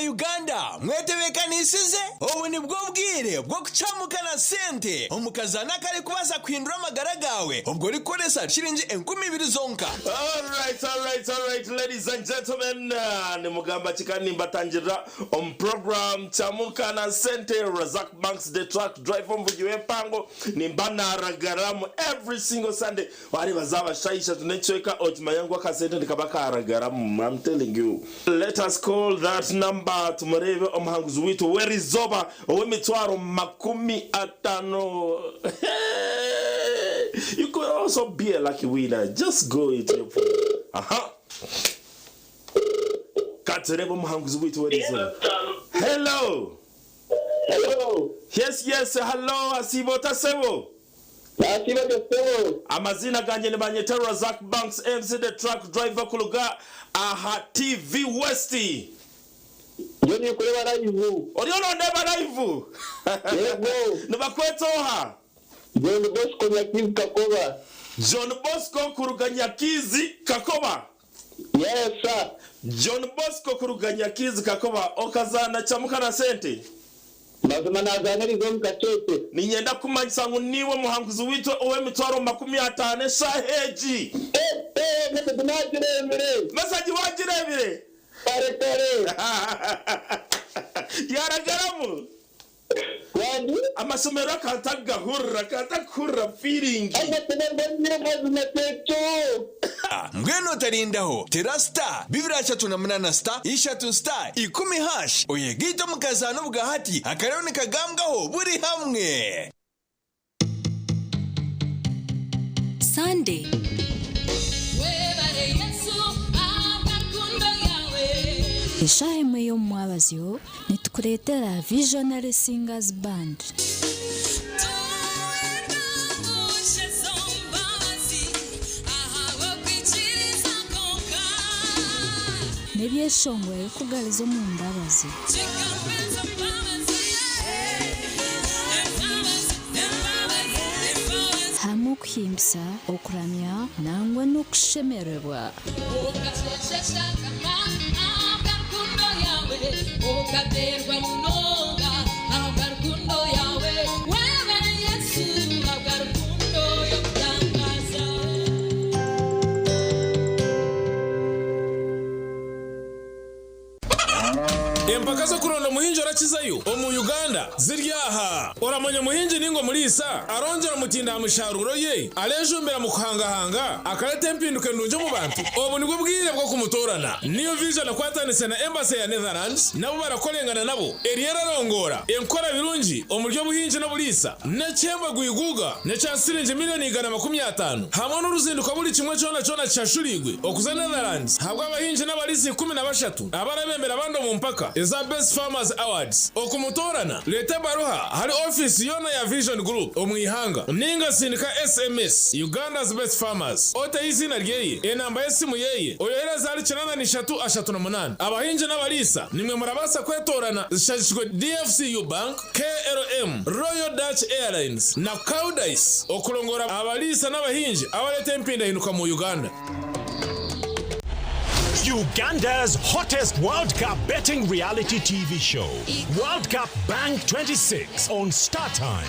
Abanya-Uganda mwetebeekanisize? Obu nibwo bwire bw'okucamuka na sente omu kazaano akarikubaasa kuhindura amagara gaawe obwo orikukoresa shiringi 2000 zonka. Alright, alright, alright, ladies and gentlemen, nimugamba ki kandi nimbatangirira omu program Chamuka na Sente, Razak Banks the truck driver omuvugi w'empango, nimba naragaramu every single Sunday. Wareeba zaaba shaaha ishatu n'ekicweka okimanya ngu akasente nikaba karagaramu, I'm telling you. Let us call that number tumureebe omuhanguzi waitu w'erizooba ow'emitwaro 50. You could also be a lucky winner. Just go into your phone. Aha. Katureebe omuhanguzi waitu w'erizooba. Hello. Hello. Yes, yes, hello, asiiba ota sebo? Nasiiba gye sebo. Amaziina gangye nibanyeta Razak Banks MC the truck driver kuruga aha TV West. Ndiyo ninkureeba live. Oriyo nondeeba live? Yego. Nibakweta oha? John Bosco Nyakizi Kakoba. John Bosco kuruga Nyakizi Kakoba. Yes sir. John Bosco kuruga Nyakizi Kakoba okazaana Chamuka na Sente. Mazima nazaana eriizooba omu kakyekye. Niinyenda kukumanyisa ngu niiwe muhanguzi waitu ow'emitwaro 50 eshaaha egi. Message nagireebire. Message wagireebire? Kare kare. Yaragaramu. Amashemererwa akantagahurira, akantagahurira feeling. Mbwenu otarindaho, tera star 238 star 3 star 10 hash oyegaite omu kazaano obwahati akariyo nikagambwaho buri hamwe. Sunday. Eshaaha emwe y'omu mwabazyo nitukureetera Visionary Singers Band. N'ebyeshongoro ebirikugariza omu mbabazi. Hamwe okuhimbisa, okuramya nangwa n'okushemererwa. Empaka z'okuronda omuhingi orakizayo omu Uganda ziri aha. Oramanya omuhingi ninga omuriisa arongyera omutindo aha misharuuro ye, arejumbira mu kuhangahanga, akareta empinduka endungi omu bantu? Obu nibwo bwire bw'okumutoorana. New Vision ekwatanise na Embassy ya Netherlands nabo barakorengana nabo eriyo erarongoora enkora birungi omuri by'obuhingi n'oburiisa n'ekihembo gwiguuga n'ekya siringi miriyoni 150 hamwe n'oruzinduko buri kimwe kyona kyona kishashuriirwe okuza Netherlands ahabw'abahingi n'abariisa 13 abarabembera abandi omu mpaka eza Best Farmers Awards. Okumutoorana, reeta ebaruha ahari ofiisi yoona ya Vision Group omu ihanga ninga sindika SMS Uganda's Best Farmers oteho eiziina ryeye, enamba y'esimu yeye, oyohereze ahari 83 38. Abahingi n'abariisa nimwe murabaasa kwetoorana zishagikirwe DFCU Bank, KLM, Royal Dutch Airlines na Koudijs okurongoora abariisa n'abahingi abareeta empindahinduka mu Uganda. Uganda's hottest World Cup betting reality TV show, World Cup Bank 26 on StarTimes.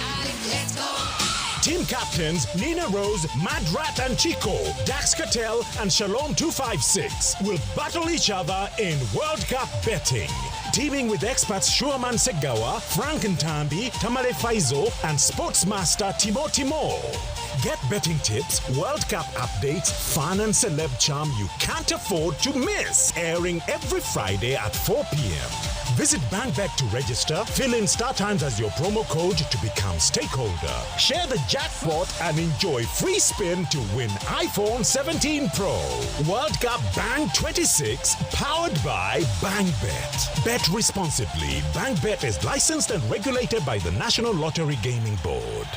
Team captains Nina Rose, Mad Rat and Chico, Dax Cartel and Shalom 256 will battle each other in World Cup betting. Teaming with experts Shuaman Segawa, Frank Ntambi, Tamale Faizo, and sportsmaster Timo Timo. Get betting tips, World Cup updates, fun and celeb charm you can't afford to miss. Airing every Friday at 4 p.m. Visit BankBet to register, fill in StarTimes as your promo code to become stakeholder. Share the jackpot and enjoy free spin to win iPhone 17 Pro. World Cup Bang 26, powered by BankBet. Bet responsibly. BankBet is licensed and regulated by the National Lottery Gaming Board.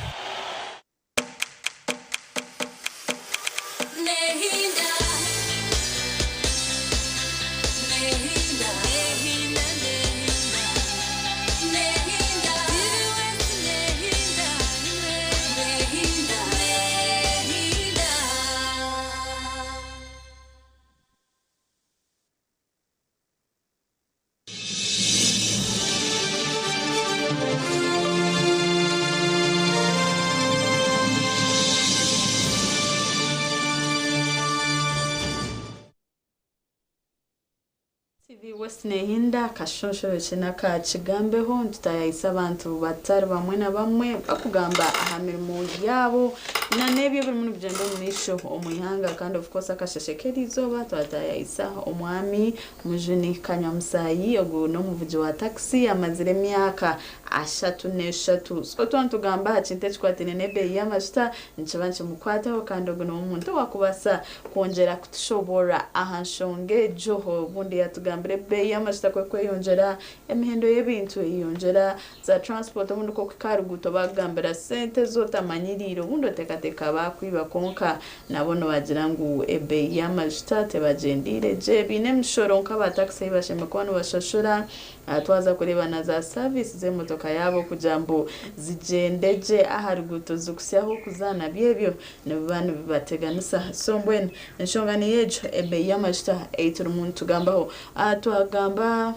Nehinda akashonshoro ki n'akakigambeho nitutayayisa abantu batari bamwe na bamwe bakugamba aha mirimo yaabo na n'ebyo ebirimu nibigyenda omu maisho omu ihanga kandi of course akasheshe k'eriizooba twatayayisa omwami Mujuni Kanywamusaayi ogu n'omuvugi wa takisi amazire emyaka 33 so twaba nitugamba aha kintu ekikwataine n'ebeeyi y'amajuta nikiba nikimukwataho kandi ogu niwe muntu owakubaasa kwongyera kutushoboorora aha nshonga egyo. Obundi yatugambira ebeeyi y'amajuta ku erikweyongyera, emihendo y'ebintu eyeyongyera, za transport obundi ku orikuhika aha ruguuto bakugambira sente ezi otamanyiriire obundi oteekateeka baakwiba kwonka nabo nibagira ngu ebeeyi y'amajuta tebagyendeire gye. Baine emishoro nk'aba takisi ei bashemereire kuba nibashashura. Aha twaza kureeba na za service z'emotoka yaabo kugira mbu zigyende gye aha ruguuto zikuhitsye ah'okuza nabyo ebyo nibiba nibibateganisa. So mbwenu enshonga niyo egyo ebeeyi y'amajuta ei turimu nitugambaho. Aha twagamba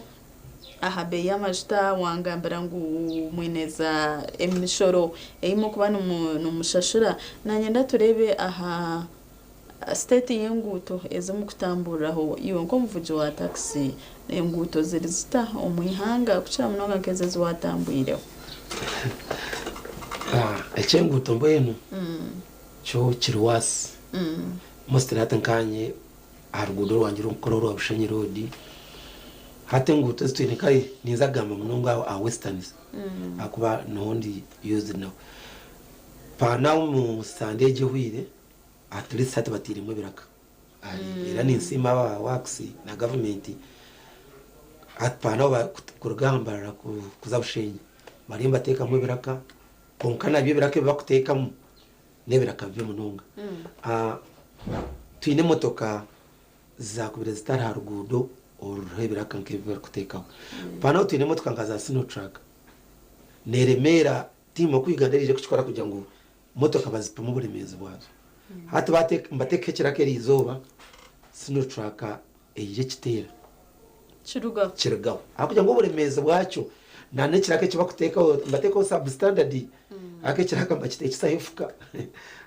aha beeyi y'amajuta wangambira ngu mwine za emishoro ei murikuba nimushashura. Nanyenda tureebe aha State y'enguuto ezi mukutamburiraho iwe nk'omuvugi wa taxi, enguuto ziri zita omu ihanga kukira munonga nk'ezo ezi watambwireho? Eky'enguuto mbwenu kyo kiri worse. Mostly hati nkanye aha ruguudo rwangye orurikukora orwa Bushenyi road, hati enguuto ezi twine kare ninza kugamba munonga aha Westerns ahakuba niho ndi used naho. Paanaho omu Sunday egi ehweire, At least hati batairemu ebiraka era ninsiima aba works na government hati paanaho kuruga aha Mbarara kuza Bushenyi bariyo nibateekamu ebiraka kwonka nabyo ebiraka ebi barikuteekamu n'ebiraka bibi munonga. Twine emotoka zaakubire zitari aha ruguudo oruriho ebiraka nk'ebi barikuteekaho. Paanaho twine emotoka nka za Sinotruk neeremeera tiimu oku Uganda eriije kukikora kugira ngu Motoka bazipima oburemeezi bwazo. Hati nibateekaho ekiraka eriizooba, Sinotruk eija ekiteera. Kirugaho. Kirugaho. Ahabw'okugira ngu oburemeezi bwakyo na n'ekiraka eki bakuteekaho, nibateekaho substandard, ahabw'okuba ekiraka nibakiteekyesa efuka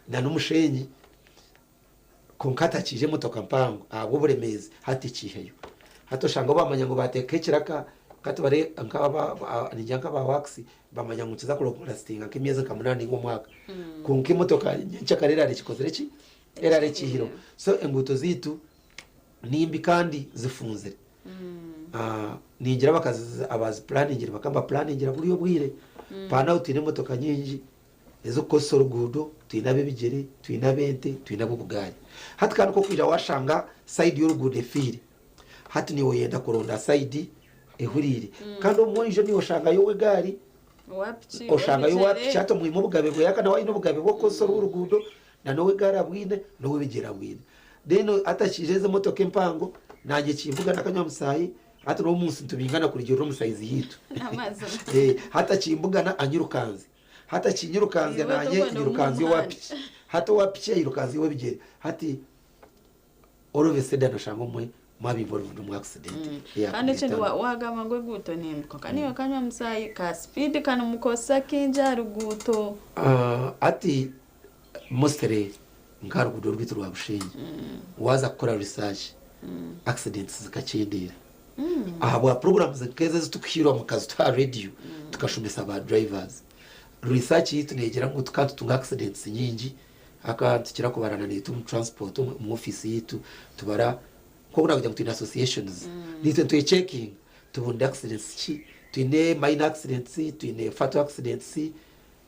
na n'omusheenyi. Kwonka hati hakiija emotoka mpango ahabw'oburemeezi hati ekiihayo. Hati oshanga bamanya ngu baateekaho ekiraka ka tubare ningira nk'aba wakisi bamanya ngu nikiza kurasitinga nk'emyezi nka munaana ninga omwaka. Kwonka emotoka nyenkyakare eraara ekikozire ki? Eraara ekiihireho. So enguuto zaitu nimbi kandi zifunzire. Ningira abazipuraningira bakaba nibapuraningira buri obwire. Paanaho twine emotoka nyingi. Ez'okukozesa oruguudo, twine ab'ebigyere, twine ab'ente, twine ab'obugaari. Hati kandi ku okwija waashanga sayidi y'oruguudo efiire, hati naiwe oyenda kuronda sayidi ehuriire. Kandi omwoijo naiwe oshangayo ow'egaari, oshangayo owa piki, hati omwima obugabe bweye kandi nawe aine obugabe bw'okukozesa orwo oruguudo, na n'ow'egaari abwine, n'ow'ebigyere abwine. Then hati hakiija ezi emotoka empango, naanye kimbuga na kanywamusaayi, hati n'omunsi nitubingana kurugiirira omu sayizi yaitu. Hati akimbugana anyirukanze. Hati akinyirukanzya Iwe naanye tobona nyirukanzya owa omuhanda. piki. Hati owa piki ayirukanzya ow'ebigyere. Hati all of a sudden oshanga omwe mwaba involved omu accident eya Kandi ekindi kureeta. wagamba ngu eguuto nimbi kwonka naiwe kanywa musaayi ka speed kanimukozesa kingi aha ruguuto. Hati mostly nk'aha ruguudo rwaitu rwa Bushenyi waaza kukora research accidents zikakyendeera. Ahabwa programs nk'ezo ezi turikuhiirwa mukazituha aha radio tukashomesa ba drivers. Research yaitu negira ngu tukaba nitutunga accidents nyingi ahakuba nitukira kubara na naitwe omu transport omu office yaitu tubara nk'oku nakugira ngu twine associations naitwe nitwecheckinga tubunde accidents ki twine minor accidents twine fatal accidents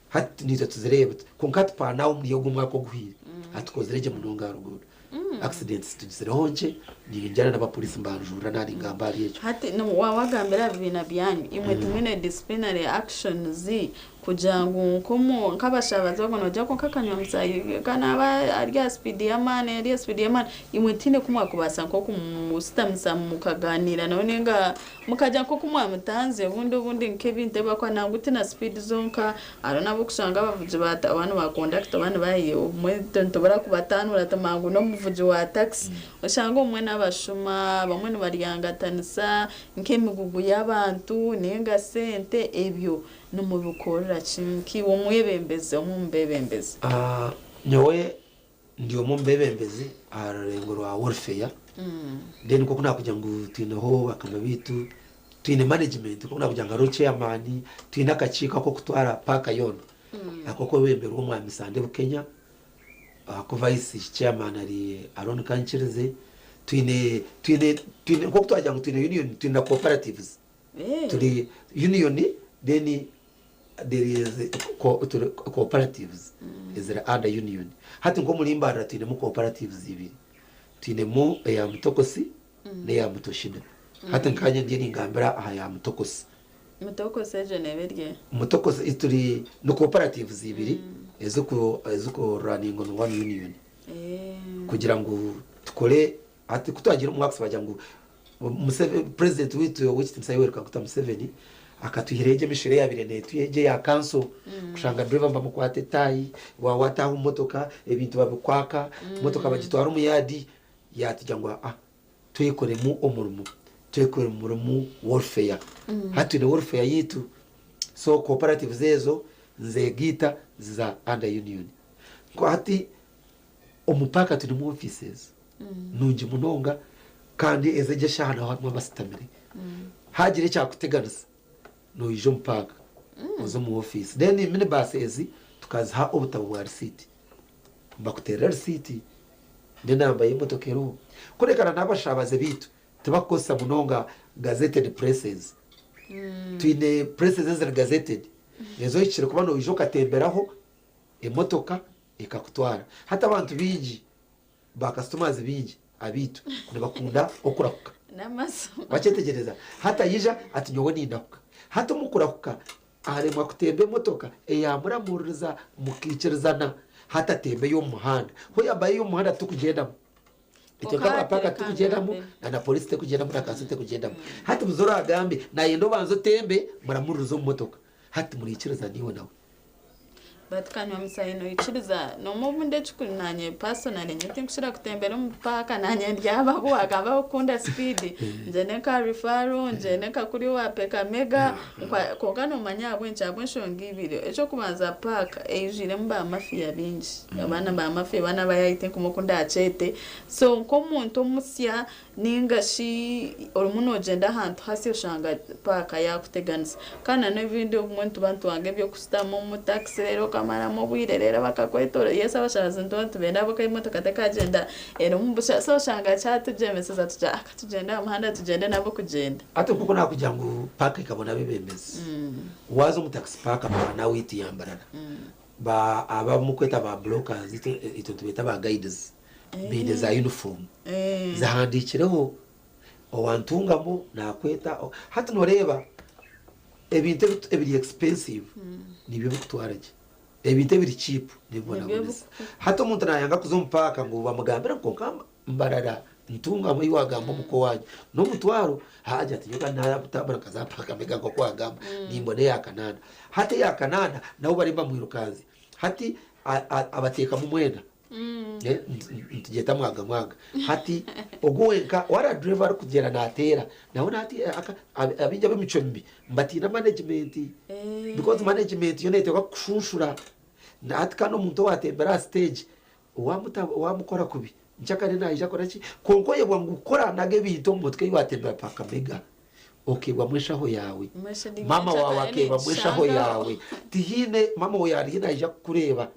Hati naitwe tuzireeba kwonka hati paanaho omuri ogu omwaka oguhweire hatukozire gye munonga aha ruguudo. Accidents tugizireho nkye, ningyenda n'abapoliisi mbanjuurira naaba ningamba ahari ekyo. Hati waabagambira aha bibiina byanyu, imwe timwine disciplinary actions kugira ngu nk'omu nk'abashabazi obwo noogira kwonka akanywa musaayi ka naaba ari aha sipiidi y'amaani ari aha sipiidi y'amaani, imwe tihaine ku mwakubaasa nk'okumushutamisa mukagaaniira nawe nainga Mukagira nk'oku mwamutanze, obundi obundi nk'ebintu ebi barikukora nangwa ti na sipiidi zonka, hariho n'abokushanga abavugi ba oba ni ba kondakita oba ni baahi obumwe nitubura kubataanura tumanya ngu n'omuvugi wa takisi, oshanga obumwe n'abashuma, abamwe nibaryangatanisa nk'emigugu y'abantu ninga sente, ebyo nimubikorera ki nk'iwe omwebembezi, omwe omu beebembezi? Nyowe ndi omwe omu beebembezi aha rurengo rwa welfare. Then nk'oku naakugira ngu twineho bakama baitu, twine management nk'oku naakugira ngu hariho chairman, twine akakiiko ak'okutwara paaka yoona ak'okwebemberwa Omwami Sande Bukenya, aku vice chairman ari Aron Kankirize, twine twine twine nk'oku twagira ngu twine union twine na cooperatives. Turi union then there is turi cooperatives eziri under union. Hati nk'omuri Mbarara twinemu cooperatives ibiri. Twinemu eya Mutokosi n'eya Mutoshida. Hati nkanye ndiyo ningambira aha ya Mutokosi. Mutokosi egyo neeba eri eha? Mutokosi turi ni cooperatives ibiri eziku eziku running on one union. Kugira ngu tukore hati ku twagiire omu works bagira ngu President waitu Owekitinisa Yoweri Kaguta Museveni akatwihireho egyo emishoro eyabaire netwiha egyo eya kanso kushanga driver nibamukwata etaayi wawataaha omu motoka ebintu babikwaka motoka bagitwara omu yard yatugira ngu aa twekoremu omurimo twekoremu welfare hati twine welfare yaitu so cooperatives ezo nizegaita ziza under union hati Omu paaka twinemu offices nungi munonga kandi ezi egi eshaaha naho harimu abasitamire. Haagira ekyakuteganisa noija omu paaka oze omu ofiisi. Then minibus ezi tukaziha obutabo bwa risiiti. Nibakuteerera risiiti n'enamba y'emotoka eriho. Kureka na n'abashaabaze baitu tibakukozesa munonga gazetted presses. Twine presses eziri gazetted ezi ohikire kuba noija okatemberaho emotoka ekakutwara. Hati abantu baingi, ba customers baingi abaitu nibakunda okurahuka. Wakyetegyereza? Hati aija ati nyowe nindahuka. Hati omu kurahuka aremwa kutemba emotoka eyamuramuririza mukaikirizana hati atemba ey'omu muhanda. Ho yaba ey'omu muhanda titukugyendamu. Itwe nk'aba paaka titukugyendamu na na polisi tekugyendamu na kanso tekugyendamu. Hati buza oragambe nayenda obanze otembe muramuririze omu motoka. Hati timuraikirizana iwe nawe. But kanywa musaayi noikiriza nomwe obundi ekikuru nanye personally nyowe tinkukira kutembera omu paaka nanye ndi abo abu wagamba abakukunda speed ngyende nka referral ngyende nka kuriya owa pekamega kwonka nomanya ahabw'enki ahabw'enshonga ibiri ekyokubanza paaka eijwiremu ba mafia baingi abaana ba mafia abaana abayayi tinkumanya oku ndakyete so nk'omuntu omusya Ninga shi orimu noogyenda ahantu hasya oshanga paaka yaakuteganisa. Kandi na n'ebindi obumwe nituba nitwanga eby'okushutama omu takisi reero okamaramu obwire reero bakakwetooroora. Yes abashabazi nituba nitubenda ahabw'okuba emotoka tekagyenda erimu busha. So oshanga kyatugyemeseza tugira ah katugyende aha muhanda tugyende n'abokugyenda. Hati nk'oku naakugira ngu paaka ekabona abeebembezi, waaza omu takisi paaka baaba nawe tiyambarara. Ba abamukweta ba brokers itwe nitubeeta ba guides. Baine za yunifoomu zihandiikireho owa Ntungamo naakweta. Hati nooreeba ebintu ebiri expensive nibyo birikutwara gye, ebintu ebiri cheap nibibonabonesa. Hati omuntu naayanga kuza omu paaka ngu bamugambire ngu kwonka Mbarara, Ntungamo ei waagamba omuka owaanyu n'omutwaro, haagira ati nyowe kandi naatambura nkaza aha paaka mbega nk'oku waagamba nimbona eya kanaana. Hati eya kanaana nabo bariyo nibamwirukanzya. Hati abateekamu mwena. Nitugyeta mwaga mwaga. Hati ogwo wenka wara driver arikugyenda nateera nawe nati abaingi ab'emicwe mibi nibatiina management because management yo neteekwa kukushunshura. Hati kandi omuntu owatembera aha stage wamukora kubi nkyakare naija akore ki? Kwonka oyebwa ngu ku oranaga ebintu omu motoka ei watembera paka mega okeebwamu enshaho yaawe, maama waawe akeebwamu enshaho yaawe, tihaine maama waawe ariyo naija kukureeba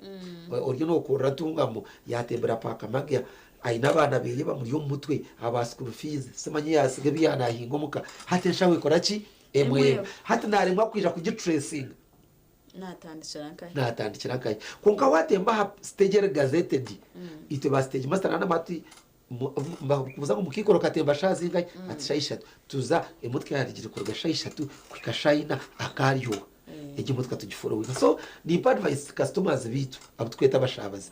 oriyo nookorera Ntungamo yaatembera paaka Magya aine abaana beeye bamuri omu mutwe aba school fees simanya yaatsiga ebi yaanaahinga omuka hati enshaho ekora ki? Emweba. Hati naaremwa kwija kugitracinga. Naatandikira nkahi? Naatandikira nkahi? Kwonka waatemba aha stage eri gazetted, itwe ba stage master na hati Mbakubuza ngu mukaikuru okatemba shaaha zingahi? Ati shaaha ishatu. Tuza emotoka yaarugire kuruga shaaha ishatu kuhika shaaha ina akaaryoha. Egyo emotoka tugiforowinga. So nimpa advice customers baitu abu turikweta abashaabazi,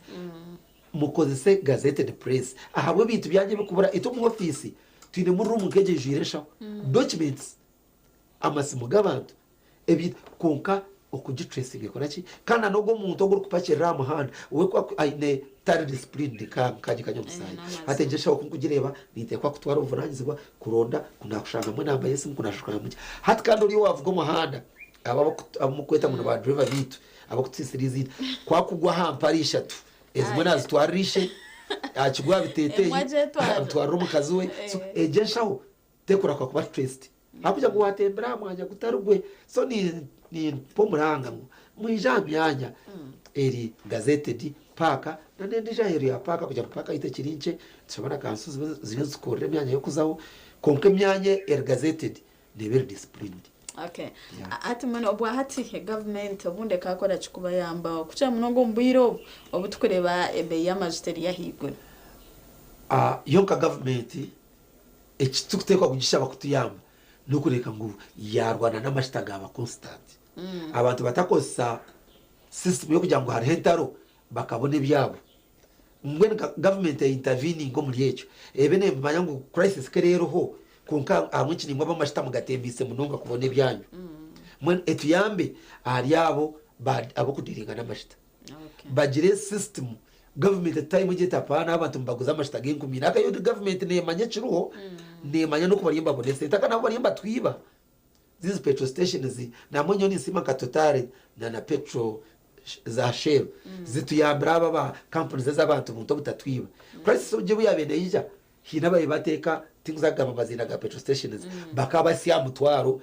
mukozese gazetted press ahabw'ebintu byanyu ebirikubura. Itwe omu ofiisi twinemu room nk'egyo eijwire enshaho, documents. Amasimu g'abantu, ebintu, kwonka okugitracinga ekora ki? Kandi na n'ogwo omuntu ogu orikupakirira aha muhanda, we ku aku aine tari disciplined nka nkanye Kanyomusaayi. Hati egyo enshaho ku nkugireeba, ninteekwa kutwara obuvunaanyizibwa kuronda ku naakushangamu enamba y'esimu, ku naashangamu ki. Hati kandi oriya owaavuga omuhanda, abo abaku abu murikweta ngu ni baadriver baitu, abarikutusiisira eiziina, ku akugwa aha mpare ishatu, ezimwe naazitwarira ishe. Akigwa aha biteeteeyi Emwe agyetwarire. abitwarire omukazi we. So egyo enshaho tekurahuka kuba traced ahabw'okugira ngu waatembera aha mwanya gutari gwe. So ni nimpa omuranga ngu mwije aha myanya eri gazetted paaka na n'endiijo aheeru ya paaka kugira ngu paaka yaitu ekiri nkye nitushaba na kanso zibe ziriyo nizitukorera emyanya y'okuzaho kwonka emyanya eri gazetted neeba eri disciplined. Okay. Hati mbwenu obwa hati gavumenti obundi ekaakora ki kubayamba okukira munonga omu bwire obu obu turikureeba ebeeyi y'amajuta eri ahaiguru? Yo nka gavumenti eki turikuteekwa kugishaba kutuyamba n'okureeka ngu yaarwana n'amajuta gaaba constant. Abantu batakozesa system y'okugira ngu hariho entaro bakabona ebyabo. Mbwenu nka gavumenti einterveninge omuri ekyo ebe nemanya ngu crisis ku eriho kwonka ahabw'enki naimwe ab'amajuta mugatembeise munonga kubona ebyanyu. Mbwenu etuyambe ahari abo ab'okudiringa n'amajuta. Bagire system gavumenti etutahemu egye eti apaana abantu nibaguza amajuta g'enkumi ina. Yo gavumenti nemanya ekiriho, nemanya n'oku bariyo nibabona esente. Aka nabo bariyo nibatwiba. These petrol stations nambwenu nyowe ninsiima nka Total na na petrol za Shell zituyambire aba ba companies ez'abantu buntu obutatwiba. Crisis obu yabaire neija haine ababaire bateeka tinkuza kugamba amaziina ga petrol stations bakaba basya aha mutwaro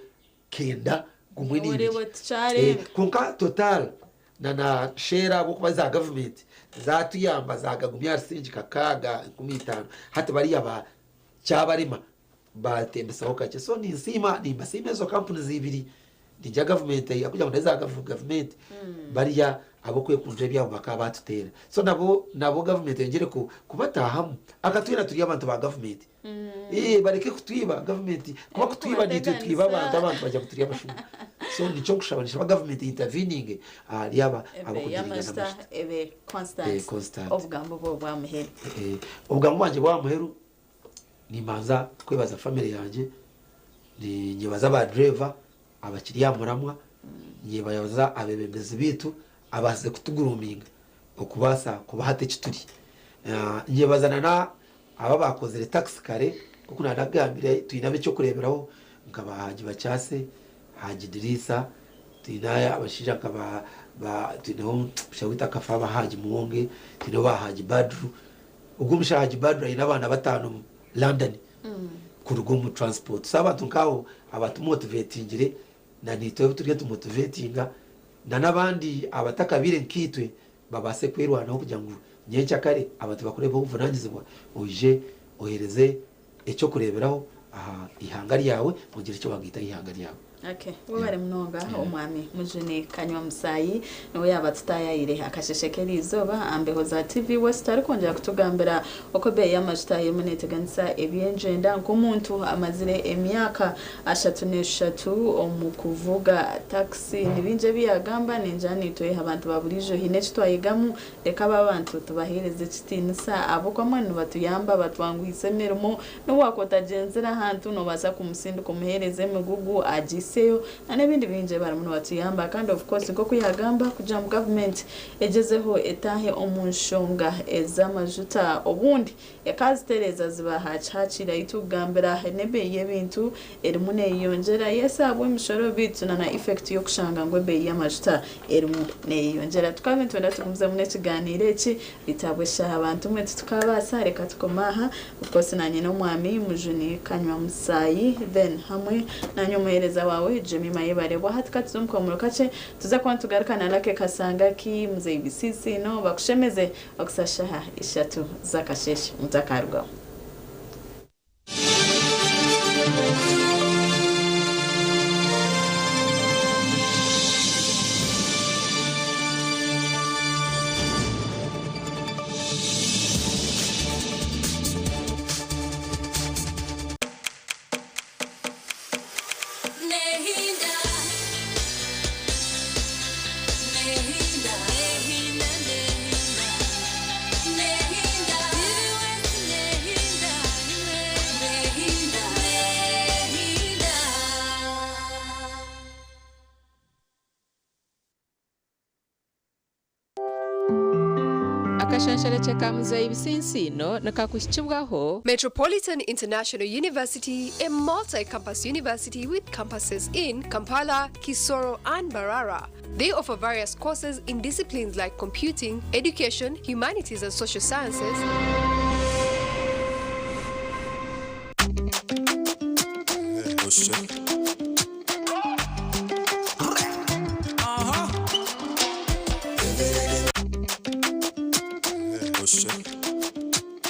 kenda gumwe n'eibiri. Oreeba oti kyarenga. Kwonka Total na na Shell ahabw'okuba za gavumenti zatuyamba zagagumya ahari siringi kakaaga 50 hati bariya ba kyabarema Baatembesaho kakye. So ninsiima, nimbasiima ezo kampuni ibiri, ningira gavumenti ahakugira ngu nazo za gavumenti, bariya ab'okwekungira ebyabo bakaba baatuteera. So nabo nabo gavumenti eyongyere kubataahamu. Akatwena turi abantu ba gavumenti. Ee, bareke kutwiba gavumenti, kuba kutwiba naitwe twiba abantu, abantu bagira ngu turi abashuma. So nikyo nkushaba, ninshaba gavumenti einterveninge ahari aba Ebeeyi ab'okudiringa y'amajuta n'amajuta. ebe constant. Eh, constant. Obugambo bwawe bwa muheru. Eh, obugambo bwangye bwa muheru Nimbanza kwebaza family yangye, ninyebaza ba driver abakiri aha muramwa, nyebaza abebembezi beitu abaasize kutuguruminga okubaasa kuba hati eki turi. Nyebaza na na abo abaakozire tax kare nk'oku naanagambire twine ab'eky'okureeberaho nka ba Haji Bakyase, Haji Diriisa, twine abashaija nka ba ba twineho omushaija waitu akafa ba Haji Muwonge, twineho ba Haji Badru. Ogwo omushaija Haji Badru aine abaana bataano omu London kuruga omu transport. So abantu nkaabo abatumotivetingire na naitwe abu turiyo nitumotivetinga na n'abandi abatakabaire nkaitwe babaase kwerwanaho kugira ngu nyenkyakare abantu bakureebeho obuvunanizibwa oije oheereze eky'okureeberaho aha ihanga ryawe ogire eki waagaita aha ihanga ryawe. Okay, webare munonga omwami Mujuni Kanywa Musaayi niwe yaaba atutaayayire akasheshe k'eriizooba aha mbeho za TV West arikwongyera kutugambira oku ebeeyi y'amajuta erimu neeteganisa eby'engyenda nk'omuntu amazire emyaka 33 omu kuvuga takisi. Ni bingi ebi yaagamba ningira naitwe abantu ba buriijo haine eki twayegamu Reka aba bantu tubaheereze ekitiinisa ahabw'okuba mbwenu nibatuyamba, batwanguhisa emirimo. N'obu waakuba otagyenzire ahantu, noobaasa kumusindika omuheereze emigugu agihiseyo n'ebindi bingi ebi barimu nibatuyamba. Kandi of course nk'oku yaagamba kugira ngu gavumenti egyezeho etaahe omu nshonga ez'amajuta obundi Ekaazitereeza ziba haaki-haaki irahi tukugambira n'ebeeyi y'ebintu erimu neeyeyongyera. Yes ahabw'emishoro beitu na na effect y'okushanga ngu ebeeyi y'amajuta erimu neeyeyongyera. Tukaba nitwenda tugumizemu n'ekigaaniiro eki beitu ahabw'eshaaha bantu mwe titukaabaasa reka tukome aha. Of course naanye n'omwami Mujuni Kanywamusaayi then hamwe naanye omuheereza waawe Jemima Yebarebwa. Hati katuze omu kahumuro kakye tuze kuba nitugaruka na Lucky Kasangaki, Muzeeyi Bisiisiino bakushemeze. Okusa shaha ishatu z'akasheeshe mutakarugaho. Akashansharakye ka Muzeeyi Bisinsiino nikakuhikibwaho. Metropolitan International University, a multi-campus university with campuses in Kampala, Kisoro and Mbarara. They offer various courses in disciplines like computing, education, humanities and social sciences, Busse.